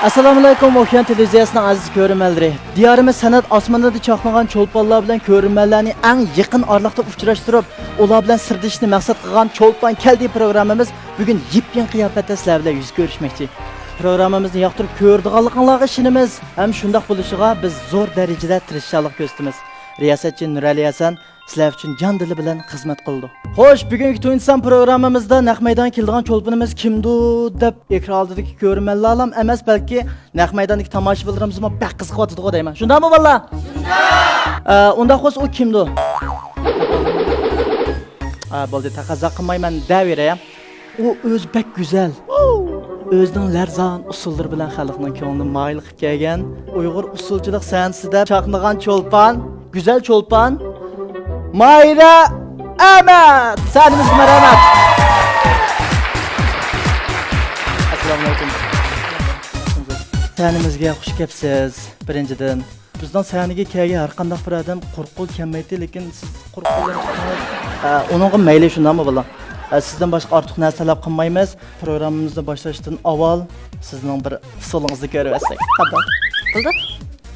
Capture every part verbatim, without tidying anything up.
ئەسسالامۇئەلەيكۇم، ئوكيان تېلېۋىزىيەسىنىڭ ئەزىز كۆرۈرمەنلىرى. دىيارىمىز سەنئەت ئاسمىنىدا چاقنىغان چولپانلار بىلەن كۆرۈرمەنلەرنى ئەڭ يېقىن ئارىلىقتا ئۇچراشتۇرۇپ، ئۇلار بىلەن سىردىشىشنى مەقسەت قىلغان چولپان كەلدى پروگراممىمىز بۈگۈن يېپيېڭى قىياپەتتە سىلەر بىلەن يۈز كۆرۈشمەكچى. پروگراممىمىزنى ياقتۇرۇپ كۆرىدىغانلىقىڭلارغا ئىشىنىمىز ھەم شۇنداق بولۇشىغا بىز زور دەرىجىدە تىرىشچانلىق كۆرسىتىمىز. رىياسەتچى نۇرئەلى ھەسەن سىلەر ئۈچۈن جان دىلى بىلەن خىزمەت قىلىدۇ. خوش، بۈگۈنكى تۇنجى سان پروگراممىمىزدا نەق مەيدانغا كېلىدىغان چولپىنىمىز كىمدۇ دەپ ئېكران ئالدىدىكى كۆرۈرمەنلەرلام ئەمەس، بەلكى نەق مەيداندىكى تاماشىبىنلىرىمىزمۇ بەك قىزىقىۋاتىدىغۇ دەيمەن. شۇنداقمۇ بالىلار؟ شۇنداق! ئە، ئۇنداق بولسا ئۇ كىمدۇ؟ ئا، بولدى، تەقەززا قىلماي مەن دەۋېرەي. ئۇ ئۆزى بەك گۈزەل. ئۆزىنىڭ لەرزان ئۇسسۇللىرى بىلەن خەلقنىڭ كۆڭلىنى مايىل قىلىپ كەلگەن ئۇيغۇر ئۇسسۇلچىلىق سەھنىسىدە چاقنىغان چولپان، گۈزەل چولپان ماھىرە ئەمەت. سەھنىمىزگە مەرھەمەت. ئەسسالامۇئەلەيكۇم. سەھنىمىزگە خۇش كەپسىز. بىرىنچىدىن، بىزنىڭ سەھنىگە كەلگەن ھەر قانداق بىر ئادەم قۇرۇق قول كەلمەيتتى، لېكىن سىز قۇرۇق قول بىلەن چىقتىڭىز. ئە، ئۇنىڭغا مەيلى، شۇنداقمۇ بالام؟ ئە، سىزدىن باشقا ئارتۇق نەرسە تەلەپ قىلمايمىز. پروگراممىمىزنى باشلاشتىن ئاۋۋال سىزنىڭ بىر ئۇسسۇلىڭىزنى كۆرۈۋەتسەك. قانداق؟ بولدى.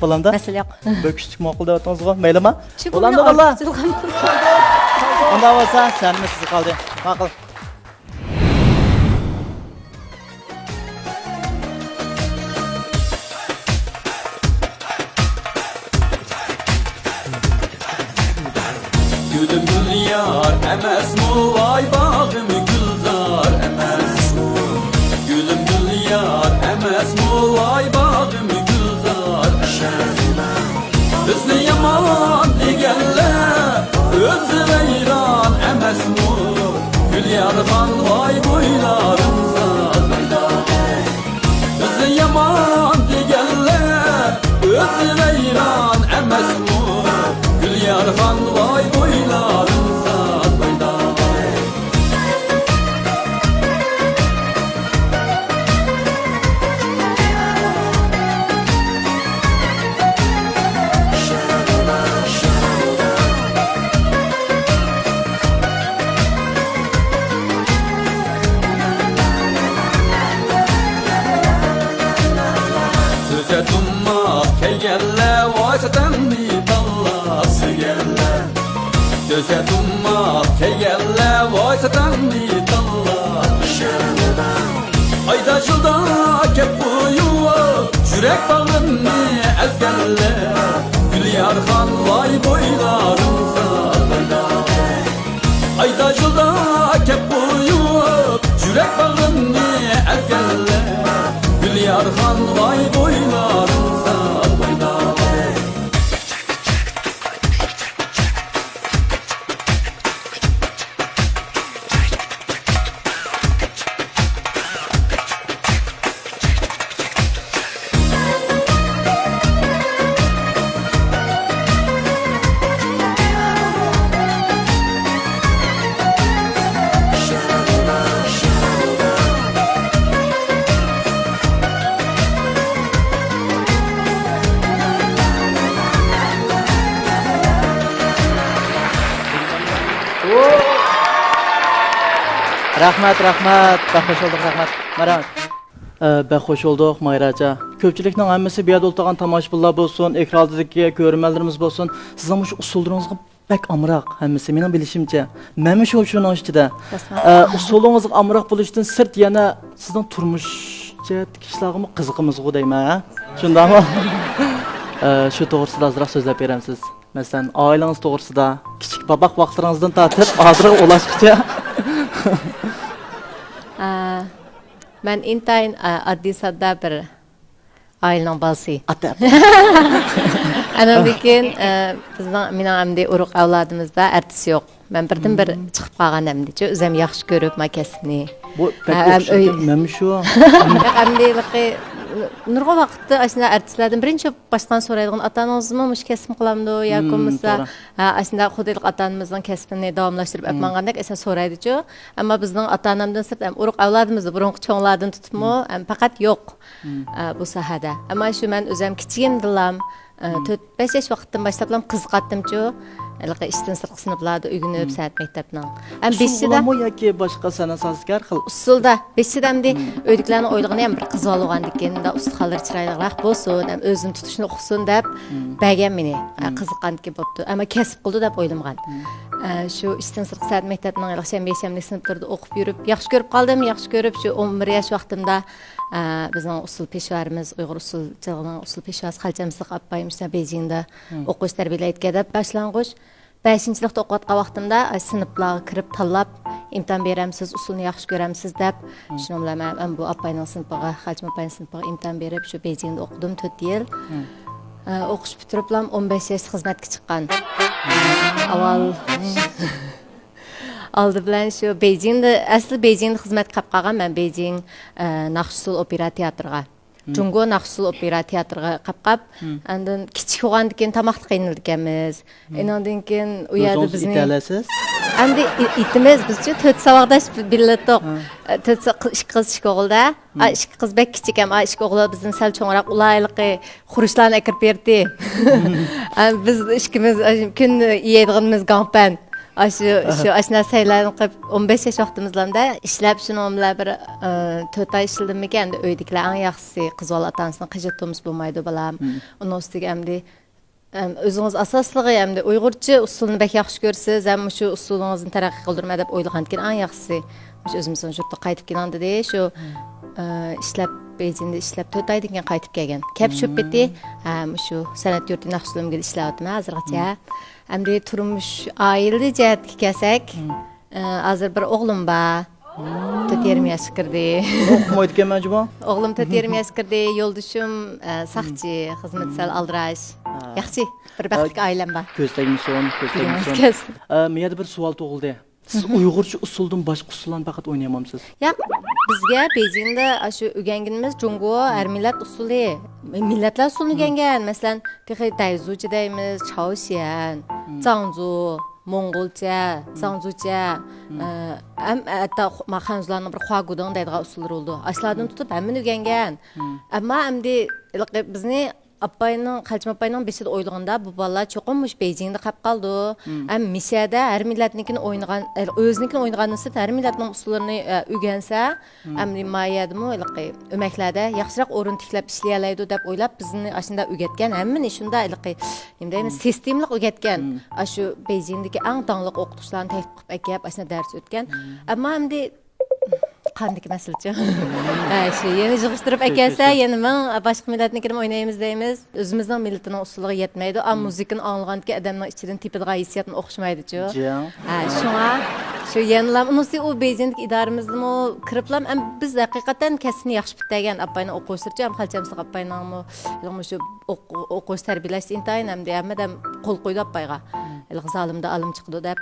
بولامدا؟ مەسىلە يوق. بىر كۈچلۈك ماقۇل دەۋاتىڭىزغۇ، مەيلىما؟ شۇ بولامدا بالام؟ ئۇنداق بولسا سەھنىمىز سىزگە قالدى. ماقۇل. گۈلۈم گۈليار ئەمەسمۇ، ۋاي باغرىم گۈلزار ئەمەسمۇ. گۈلۈم گۈليار ئەمەسمۇ، ۋاي باغرىم گۈلزار ئەمەسمۇ. بىزنى يامان دېگەنلەر ئۆزى ۋەيران ئەمەسمۇ؟ گۈليارخان، ۋاي بويلارىڭ زار. بىزنى يامان دېگەنلەر ئۆزى ۋەيران ئەمەسمۇ؟ گۈليارخان، ۋاي بويلارىڭ زار. سۆزە تۇماق كەلگەنلەر، ۋاي سەتەڭنى تاللاپ سۆيگەنلەر. سۆزە تۇماق كەلگەنلەر، ۋاي سەتەڭنى تاللاپ سۆيگەنلەر. ئايدا يىلدا كەپ قويۇپ، يۈرەك باغرىمنى ئەزگەنلەر. گۈليارخان، ۋاي بويلارىڭ زار. ئايدا يىلدا كەپ قويۇپ، يۈرەك باغرىمنى ئەزگەنلەر. گۈليارخان، ۋاي بويلارىڭ زار. رەھمەت، رەھمەت. بەك خوش بولدۇق، رەھمەت. مەرھەمەت. ئە، بەك خوش بولدۇق، ماھىرە ئاچا. كۆپچىلىكنىڭ ھەممىسى، بۇ يەردە ئولتۇرغان تاماشىبىنلار بولسۇن، ئېكران ئالدىدىكى كۆرۈرمەنلىرىمىز بولسۇن، سىزنىڭ مۇشۇ ئۇسسۇللىرىڭىزغا بەك ئامراق ھەممىسى، مېنىڭ بىلىشىمچە. مەنمۇ شۇ، شۇنىڭ ئىچىدە. رەسمەت. ئە، ئۇسسۇلىڭىزغا ئامراق بولۇشتىن سىرت يەنە سىزنىڭ تۇرمۇش جەھەتتىكى ئىشلارغىمۇ قىزىقىمىزغۇ دەيمەن، ھە؟ شۇنداقمۇ؟ ئە، شۇ توغرىسىدا ئازراق سۆزلەپ بېرەمسىز؟ مەسىلەن، ئائىلىڭىز توغرىسىدا، كىچىك باباق ۋاقىتلىرىڭىزدىن تارتىپ ھازىرغا ئۇلاشقىچە. ئە، مەن ئىنتايىن، ئە، ئاددىي ساددا بىر ئائىلىنىڭ بالىسى. ئاتا. ئانىڭدىن كېيىن، ئە، بىزنىڭ، مېنىڭ ئەمدى ئۇرۇق ئەۋلادىمىزدا ئارتىس يوق. مەن بىردىنبىر چىقىپ قالغان ئەمدى، ئۆزۈم ياخشى كۆرۈپ ما كەسىپنى. بۇ بەك ھە، ئەم، ئوخشايدۇ، ئۆي- مەنمۇ شۇ. ياق، ئەمدى ھېلىقى نۇرغۇن ۋاقىتتا ئاشۇنداق ئارتىسلاردىن بىرىنچى بولۇپ باشقان سورايدىغان، ئاتا-ئانىڭىزمۇ مۇشۇ كەسىپنى قىلامدۇ ياكى مم، بولمىسا، توغرا. ھە، ئاشۇنداق خۇددى ھېلىقى ئاتا-ئانىمىزنىڭ كەسپىنى داۋاملاشتۇرۇپ ئەپ مم. ماڭغاندەك ئاشۇنداق سورايدىچۇ. ئەمما بىزنىڭ ئاتا-ئانامدىن سىرت، ئەم، ئۇرۇق ئەۋلادىمىزدا بۇرۇنقى چوڭلاردىن تۇتۇپمۇ، مم. ئەم، پەقەت يوق. مم. ئە، بۇ ساھەدە. ئەمما شۇ مەن ئۆزۈم كىچىكىمدىنلا، ئە، مم. تۆت، بەش ياش ۋاقىتتىن باشلاپلا قىزىقاتتىمچۇ. ھېلىقى ئىشتىن سىرتقى سىنىپلاردا ئۆگىنىپ، سەنئەت مەكتەپنىڭ. ھەم ئۇسسۇل بېشىدا، بولاممۇ ياكى باشقا سەنئەت ساھەسىگە ھەر خىل؟ ئۇسسۇلدا، بېشىدا ئەمدى ئۆيدىكىلەرنىڭ ئويلىغىنى ھەم بىر قىز بالا بولغاندىكىن، ئۇستىخانلىرى چىرايلىقراق بولسۇن، ھەم ئۆزىنى تۇتۇشنى ئۇقسۇن دەپ بەرگەن مېنى. ئە، قىزىققاندىكىن بوپتۇ. ئەمما كەسىپ قىلىدۇ دەپ ئويلىمىغان. ئە، شۇ ئىشتىن سىرتقى سەنئەت مەكتەپنىڭ ھېلىقى شەنبە، يەكشەنبىلىك سىنىپلىرىدا ئوقۇپ يۈرۈپ، ياخشى كۆرۈپ قالدىم. ياخشى كۆرۈپ، شۇ ئون بىر ياش ۋاقتىمدا، ئە، بىزنىڭ ئۇسسۇل پېشۋارىمىز، ئۇيغۇر ئۇسسۇل جىلغىنىڭ ئۇسسۇل پېشۋاسى خالچە ئەمىسلىق ئاپايىم شۇ بېيجىڭدا ئوقۇش تەربىيەلەيدىكەن دەپ باشلانغۇچ بەشىنچىلىقتا ئوقۇۋاتقان ۋاقتىمدا، ئاي، سىنىپلارغا كىرىپ تاللاپ، ئىمتىھان بېرەمسىز، ئۇسسۇلنى ياخشى كۆرەمسىز دەپ، شۇنىڭ بىلەن مەن، مەن بۇ ئاپاينىڭ سىنىپىغا، خالچىم ئاپاينىڭ سىنىپىغا ئىمتىھان بېرىپ، شۇ بېيجىڭدا ئوقۇدۇم تۆت يىل. ئە، ئوقۇش پۈتتۈرۈپلا ئون بەش ياشتا خىزمەتكە چىققان. ئاۋۋال ئالدى بىلەن شۇ بېيجىڭدا، ئەسلى بېيجىڭدا خىزمەتكە قاپ قالغان مەن، بېيجىڭ، ئە، ناخشا ئۇسسۇل ئوپېرا تىياتىرىغا. جۇڭگو ناخشا ئۇسسۇل ئوپېرا تىياتىرىغا قاپ قاپ، ئاندىن كىچىك بولغاندىكىن تاماقتا قىينىلىدىكەنمىز. ئېنىڭدىن كېيىن ئۇ يەردە بىزنى ئېتەلەيسىز؟ ئەمدى ئېتىمىز، بىزچۇ تۆت ساۋاقداش بىللە ئۇتۇق. تۆت سا-، ئىككى قىز، ئىككى ئوغۇلدا. ئىككى قىز بەك كىچىك ھەم، ئىككى ئوغۇل بىزدىن سەل چوڭراق، ئۇلار ھېلىقى خۇرۇچلارنى ئەكىرىپ بېرىتتى. بىز ئىككىمىز كۈن يەيدىغىنىمىز گاڭپەن. ئاشۇ، شۇ، ئاشۇ نەرسىلەرنى قىلىپ، ئون بەش ياش ۋاقتىمىزلامدا ئىشلەپ، شۇنىڭ بىلەن بىر، ئە، تۆت ئاي ئىشلىدىممىكىن، ئەمدى ئۆيدىكىلەر ئەڭ ياخشىسى، قىز بالا ئاتا-ئانىسىنى قىينىتىۋېتىشقا بولمايدۇ، بالام. ئۇنىڭ ئۈستىگە ئەمدى، ئەم، ئۆزىڭىز ئاساسلىقى ئەمدى ئۇيغۇرچە ئۇسسۇلنى بەك ياخشى كۆرىسىز، ھەم مۇشۇ ئۇسسۇلىڭىزنى تەرەققىي قىلدۇرىمەن دەپ ئويلىغاندىكىن ئەڭ ياخشىسى مۇشۇ ئۆزىمىزنىڭ يۇرتىغا قايتىپ كېلىڭ دېدى. شۇ، ئە، ئىشلەپ، بېيجىڭدا ئىشلەپ تۆت ئايدىن كېيىن قايتىپ كەلگەن. كەپ شۇ پېتى، ھە، مۇشۇ سەنئەت يۇرتى ناخشا ئۈلۈمگىدە ئىشلەۋاتىمەن ھازىرغىچە. ئەمدى تۇرمۇش، ئائىلە جەھەتتىكى كەلسەك، ئە، ھازىر بىر ئوغلۇم بار. تۆت يېرىم ياشقا كىردى. ئوقۇمايدىكەنمۇ ئەجەبا؟ ئوغلۇم تۆت يېرىم ياشقا كىردى، يولدىشىم، ئە، ساقچى، خىزمىتى سەل ئالدىراش. ياخشى، بىر بەختلىك ئائىلەم بار. كۆز تەگمىسۇن، كۆز تەگمىسۇن. ئە، مېيەدە بىر سوئال تۇغۇلدى. سىز ئۇيغۇرچە ئۇسسۇلدىن باشقا ئۇسسۇللارنى پەقەت ئوينىيالمامسىز؟ ياق، بىزگە بېيجىڭدا ئاشۇ ئۆگەنگىنىمىز جۇڭگو ھەر مىللەت ئۇسسۇلى، مىللەتلەر ئۇسسۇلىنى ئۆگەنگەن. مەسىلەن، تېخى دەيزۇچە دەيمىز، چاۋشيەن، زاڭزۇ، موڭغۇلچە، زاڭزۇچە، ئە، ھەم ھەتتا خۇ-، ما خەنزۇلارنىڭ بىر خۇاگۇدېڭ دەيدىغان ئۇسسۇللىرى بولىدۇ. ئاشۇلاردىن تۇتۇپ ھەممىنى ئۆگەنگەن. ئەمما ئەمدى ھېلىقى بىزنى ئاپاينىڭ، خەلچىم ئاپاينىڭ بېشىدا ئويلىغاندا، بۇ بالىلار چوقۇم مۇشۇ بېيجىڭدا قاپ قالىدۇ. ھەم مىشەدە ھەر مىللەتنىڭكىنى ئوينىغان، ئۆزىنىڭكىنى ئوينىغاندىن سىرت ھەر مىللەتنىڭ ئۇسسۇللىرىنى، ئە، ئۆگەنسە، ئەمدى ما يەردىمۇ ھېلىقى ئۆمەكلەردە ياخشىراق ئورۇن تىكلەپ ئىشلىيەلەيدۇ دەپ ئويلاپ، بىزنى ئاشۇنداق ئۆگەتكەن. ھەممىنى شۇنداق ھېلىقى، نېمە دەيمىز، سىستېمىلىق ئۆگەتكەن. ئاشۇ بېيجىڭدىكى ئەڭ داڭلىق ئوقۇتقۇچىلارنى تەكلىپ قىلىپ ئەكەپ، ئاشۇنداق دەرس ئۆتكەن. ئەمما ئەمدى قاندىكى مەسىلىچۇ؟ ھە، شۇ يەنە يىغىشتۇرۇپ ئەكەلسە، يەنە مىڭ باشقا مىللەتنىڭكىنىمۇ ئوينايمىز دەيمىز. ئۆزىمىزنىڭ مىللىتىنىڭ ئۇسسۇلىغا يەتمەيدۇ. ئا، مۇزىكىنى ئاڭلىغاندىكىن ئادەمنىڭ ئىچىدىن تېپىدىغان ھېسسىياتمۇ ئوخشىمايدۇچۇ. ھە، شۇڭا شۇ يەنىلا ئۇنىسى ئۇ بېيجىڭدىكى ئىدارىمىزدىمۇ كىرىپلا، ئەم، بىز ھەقىقەتەن كەسىپنى ياخشى پۈتتۈرگەن. ئاپاينىڭ ئوقۇغۇچىلىرىچۇ، ئەم، خالچە ئەمىسلىق ئاپاينىڭمۇ مۇشۇ ئوق-، ئوقۇش تەربىيەلەشتە ئىنتايىن ئەمدى ھەممە ئادەم قول قويدى ئاپايغا. ھېلىقى زالىمدا ئالىم چىقىدۇ دەپ.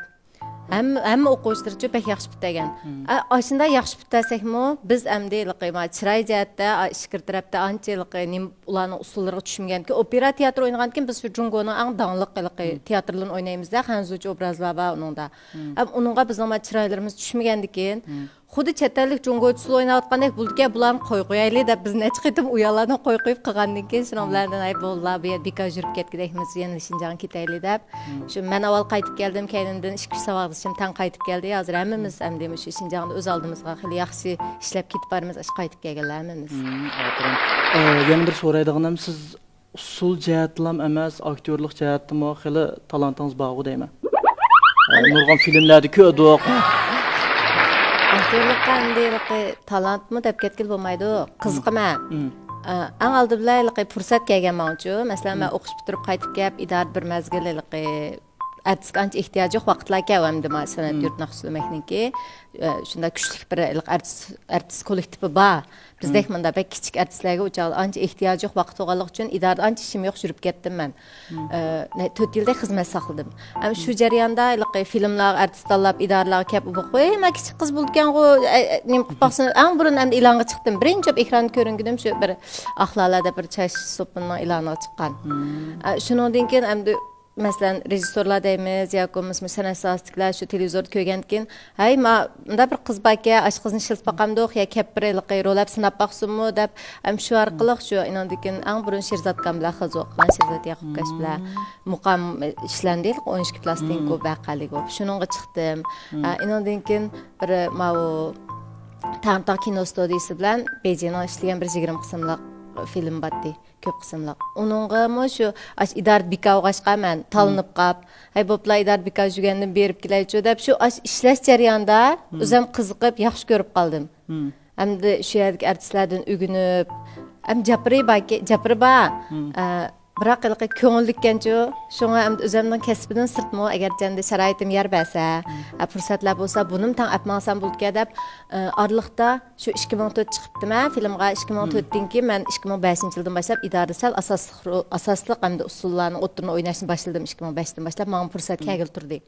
ھەممە، ھەممە ئوقۇغۇچىلىرىچۇ بەك ياخشى پۈتتۈرگەن. ئا، ئاشۇنداق ياخشى پۈتتۈرسەكمۇ، بىز ئەمدى ھېلىقى ما چىراي جەھەتتە، ئا، ئىچكىرى تەرەپتە ئانچە ھېلىقى نېمە ئۇلارنىڭ ئۇسسۇللىرىغا چۈشمىگەنكى، ئوپېرا تىياتىر ئوينىغاندىكىن بىز شۇ جۇڭگونىڭ ئەڭ داڭلىق ھېلىقى تىياتىرلىرىنى ئوينايمىزدە، خەنزۇچە ئوبرازلار بار ئۇنىڭدا. ھەم ئۇنىڭغا بىزنىڭ ما چىرايلىرىمىز چۈشمىگەندىكىن، خۇددى چەت ئەللىك جۇڭگوچىسىلا ئويناۋاتقاندەك بولىدىكەن، بۇلارنى قويۇپ قويايلى دەپ بىز نەچچە قېتىم ئۇ يانلاردىن قويۇپ قويۇپ قىلغاندىن كېيىن، شۇنىڭ بىلەن ھەي بوللا، بۇ يەر بىكار يۈرۈپ كەتكۈدەكمىز، يەنە شىنجاڭغا كېتەيلى دەپ. شۇ مەن ئاۋۋال قايتىپ كەلدىم، كەينىمدىن ئىككى ئۈچ ساۋاقدىشىم تەڭ قايتىپ كەلدى. ھازىر ھەممىمىز ئەمدى مۇشۇ شىنجاڭدا ئۆز ئالدىمىزغا خېلى ياخشى ئىشلەپ كېتىپ بارىمىز، ئاشۇ قايتىپ كەلگەنلەر ھەممىمىز. ئاپىرىن. ئە، يەنە بىر سورايدىغىنىم، سىز ئۇسسۇل جەھەتتىلا ئەمەس، ئاكتيورلۇق جەھەتتىمۇ خېلى تالانتىڭىز بارغۇ دەيمەن. ئە، نۇرغۇن فىلىملەردە كۆردۇق. ئاكتيورلۇققا ئەمدى ھېلىقى تالانتمۇ دەپ كەتكىلى بولمايدۇ. قىزىقىمەن. ئە، ئەڭ ئالدى بىلەن ھېلىقى پۇرسەت كەلگەن ماڭىچۇ. مەسىلەن، مەن ئوقۇش پۈتتۈرۈپ قايتىپ كەپ، ئىدارىدە بىر مەزگىل ھېلىقى ئارتىسقا ئانچە ئېھتىياجى يوق ۋاقىتلار ئىكەن، ئەمدى ما سەنئەت يۇرتى ناخشا ئۈلۈمەكنىڭكى، ئە، شۇنداق كۈچلۈك بىر ھېلىقى ئارتىس، ئارتىس كوللېكتىپى بار. بىزدەك مۇنداق بەك كىچىك ئارتىسلارغا ئۇ چاغدا ئانچە ئېھتىياجى يوق ۋاقىت بولغانلىقى ئۈچۈن ئىدارىدە ئانچە ئىشىم يوق، يۈرۈپ كەتتىم مەن. ئە، نە-، تۆت يىلدەك خىزمەت ساقلىدىم. ئەم، شۇ جەرياندا ھېلىقى فىلىملارغا ئارتىس تاللاپ، ئىدارىلەرگە كەپ، ۋوي، ما كىچىك قىز بولىدىكەنغۇ، ئە، ئە، نېمە قىلىپ باقسۇن. ئەڭ بۇرۇن ئەمدى ئېلانغا چىقتىم. بىرىنچى بولۇپ ئېكراندا كۆرۈنگىنىم شۇ بىر ئاقلالار دەپ بىر چاچ سوپۇننىڭ ئېلانىغا چىققان. ئە، شۇنىڭدىن كېيىن ئەمدى مەسىلەن، رېژىسسورلار دەيمىز ياكى بولمىسا سەنئەت ساھەسىدىكىلەر شۇ تېلېۋىزوردا كۆرگەندىكىن، ھەي، ما-، مۇنداق بىر قىز باركەن، ئاشۇ قىزنى ئىشلىتىپ باقامدۇق يا كەپ بىر ھېلىقى رول ئەپ سىناپ باقسۇنمۇ دەپ، ھەم شۇ ئارقىلىق شۇ ئىناندىكىن ئەڭ بۇرۇن شېرزات ئاكام بىلەن خىزمەت قىلغان، شېرزات ياقۇپكاش بىلەن مۇقام ئىشلەندى، ئون ئىككى پلاستىنكا ۋەقەلىك بولۇپ، شۇنىڭغا چىقتىم. ئە، ئىناندىن كېيىن بىر ماۋۇ تەڭتاغ كىنو ستۇدىيىسى بىلەن بېيجىڭنىڭ ئىشلىگەن بىر يىگىرمە قىسىملىق فىلىم بارتى. كۆپ قىسىملىق. ئۇنىڭغىمۇ شۇ ئاشۇ ئىدارىدە بىكار بولغاچقا مەن تاللىنىپ قاپ، ھەي، بوپلا، ئىدارىدە بىكار يۈرگەندىن بېرىپ كېلەيچۇ دەپ، شۇ ئاشۇ ئىشلەش جەريانىدا ئۆزۈم قىزىقىپ، ياخشى كۆرۈپ قالدىم. ھەمدە شۇ يەردىكى ئارتىسلاردىن ئۆگىنىپ، ھەم جاپىرى باركى، جاپىرى بار. ئە، بىراق ھېلىقى كۆڭۈللۈككەنچۇ، شۇڭا ئەمدى ئۆزۈمنىڭ كەسپىدىن سىرتمۇ، ئەگەرچە ئەمدى شارائىتىم يار بەرسە، ئە، پۇرسەتلەر بولسا، بۇنىمۇ تەڭ ئەپ ماڭسام بولىدىكەن دەپ، ئە، ئارىلىقتا شۇ ئىككى مىڭ تۆت چىقىپتىمەن فىلىمغا. ئىككى مىڭ تۆتتىن كېيىن مەن ئىككى مىڭ بەشىنچى يىلدىن باشلاپ ئىدارىدە سەل ئاساسلىق رو-، ئاساسلىق ئەمدى ئۇسسۇللارنىڭ ئوتتۇرىنى ئويناشنى باشلىدىم ئىككى مىڭ بەشتىن باشلاپ. ماڭا پۇرسەت كەلگىلى تۇردى.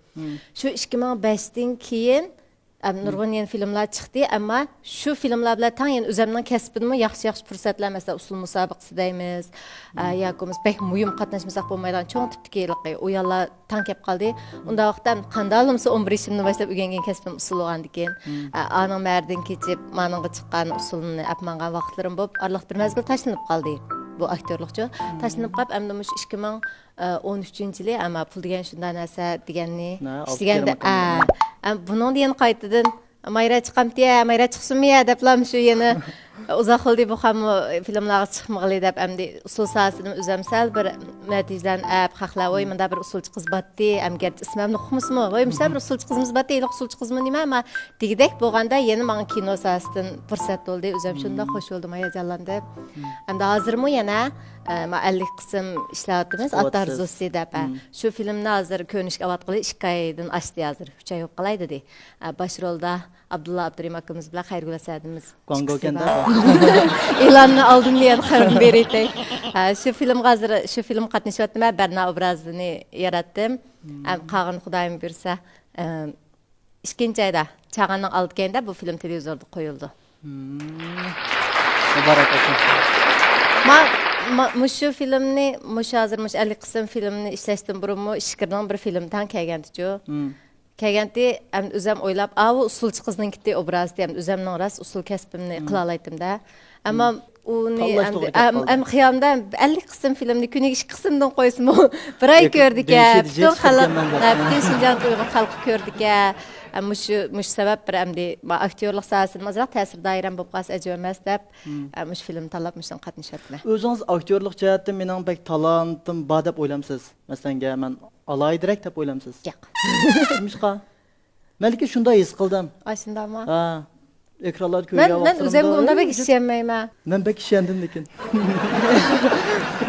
شۇ ئىككى مىڭ بەشتىن كېيىن ئەم، نۇرغۇن يەنە فىلىملار چىقتى، ئەمما شۇ فىلىملار بىلەن تەڭ يەنە ئۆزەمنىڭ كەسپىدىمۇ ياخشى، ياخشى پۇرسەتلەر، مەسىلەن، ئۇسسۇل مۇسابىقىسى دەيمىز، ئە، ياكى بولمىسا بەك مۇھىم قاتناشمىساق بولمايدىغان چوڭ تىپتىكى ھېلىقى ئۇيانلار تەڭ كەپ قالدى. ئۇنداق ۋاقىتتا قانداقلىمىسا ئون بىر يېشىمدىن باشلاپ ئۆگەنگەن كەسپىم ئۇسسۇل بولغاندىكىن، ئە، ئانىڭ مەرىدىن كېچىپ، مانىڭغا چىققان ئۇسسۇلنى ئەپ ماڭغان ۋاقىتلىرىم بولۇپ، ئارىلىق بىر مەزگىل تاشلىنىپ قالدى بۇ ئاكتيورلۇقچۇ. تاشلىنىپ قاپ، ئەمدى مۇشۇ ئىككى مىڭ ئون ئۈچىنچى يىلى، ئەمما پۇل دېگەن شۇنداق نەرسە دېگەننى ئىشلىگەندە، ئە، ئە، بۇنىڭدا يەنە قايتىدىن مايرا چىقامتى يا، مايرا چىقسۇنمۇ يا دەپلا مۇشۇ يەنە ئۇزاق بولدى بۇ خانمۇ فىلىملارغا چىقمىغىلى دەپ، ئەمدى ئۇسسۇل ساھەسىدىن ئۆزەم سەل بىر نەتىجىلەرنى ئەپ، خەقلەر، ۋاي، مۇنداق بىر ئۇسسۇلچى قىز باتتى، ئەم، گەرچە ئىسمىمنى ئۇقمىسىمۇ، ۋاي، مۇشۇنداق بىر ئۇسسۇلچى قىزىمىز باتتى، ھېلىقى ئۇسسۇلچى قىزمۇ نېمە، ئەمما دېگۈدەك بولغاندا يەنە ماڭا كىنو ساھەسىدىن پۇرسەت بولدى، ئۆزەم شۇنداق خۇش بولدۇم، ھاياجانلاندىم. ئەمدى ھازىرمۇ يەنە، ئە، ما ئەللىك قىسىم ئىشلەۋاتىمىز، ئات ئارزۇسى دەپ، ئە. شۇ فىلىمنى ھازىر كۆرۈنۈشكە ئەۋاتقىلى ئىككى ئايدىن ئاشتى ھازىر، ئۈچ ئاي بولۇپ قالاي دېدى. ئە، باش رولدا ئابدۇللا ئابدۇرېھىم ئاكىمىز بىلەن خەيرىگۈل ئەسەدىمىز. گۇاڭگو ئىككىسى ئىكەن-دە. بار. ئېلاننى ئالدىم دېگەن خەۋىرىنى بېرىۋېتەي. ئە، شۇ فىلىمغا ھازىر، شۇ فىلىمغا قاتنىشىۋاتىمەن، بەرنا ئوبرازىنى ياراتتىم. ئەم، قالغىنى خۇدايىم بۇيرۇسا، ئە، ئىككىنچى ئايدا، چاغاننىڭ ئالدى كەينىدە بۇ فىلىم تېلېۋىزوردا قويۇلىدۇ. مۇبارەك بولسۇن. ما، ما، مۇشۇ فىلىمنى، مۇشۇ ھازىر مۇشۇ ئەللىك قىسىم فىلىمنى ئىشلەشتىن بۇرۇنمۇ ئىچكىرىنىڭ بىر فىلىم تەڭ كەلگەنتىچۇ. كەلگەنتى، ئەمدى ئۆزەم ئويلاپ، ئاۋۇ ئۇسسۇلچى قىزنىڭكىتى ئوبرازى، ئەمدى ئۆزەمنىڭ راست ئۇسسۇل كەسپىمنى قىلالايتتىم-دە. ئەمما ئۇنى تاللاش ئەمدى، توغرا كەپ ئەم، قالدى. ئەم، خىيالىمدا ئەللىك قىسىم فىلىمنى كۈنىگە ئىككى قىسىمدىن قويسىمۇ، بىر ئاي كۆردىكەن. پۈتۈن خەلق، ھە، پۈتۈن شىنجاڭ ئۇيغۇر خەلقى كۆردىكەن. ئە، مۇشۇ، مۇشۇ سەۋەب بىر ئەمدى ما ئاكتيورلۇق ساھەسىدىمۇ ئازراق تەسىر دائىرەم بولۇپ قالسا ئەجەب ئەمەس دەپ، ئە، مۇشۇ فىلىمنى تاللاپ مۇشۇنىڭغا قاتنىشىۋاتىمەن. ئۆزىڭىز ئاكتيورلۇق جەھەتتە مېنىڭ بەك تالانتىم بار دەپ ئويلامسىز؟ مەسىلەنگە، مەن ئالاھىدىرەك دەپ ئويلامسىز؟ ياق. نېمىشقا؟ مەن لېكىن شۇنداق ھېس قىلدىم. ئاشۇنداقمۇ؟ ھە. ئېكرانلاردا مەن، كۆرگەن مەن ۋاقىتلىرىمدا، ئۆزۈمگە ئۇنداق بەك ئىشەنمەيمەن. مەن بەك ئىشەندىم لېكىن.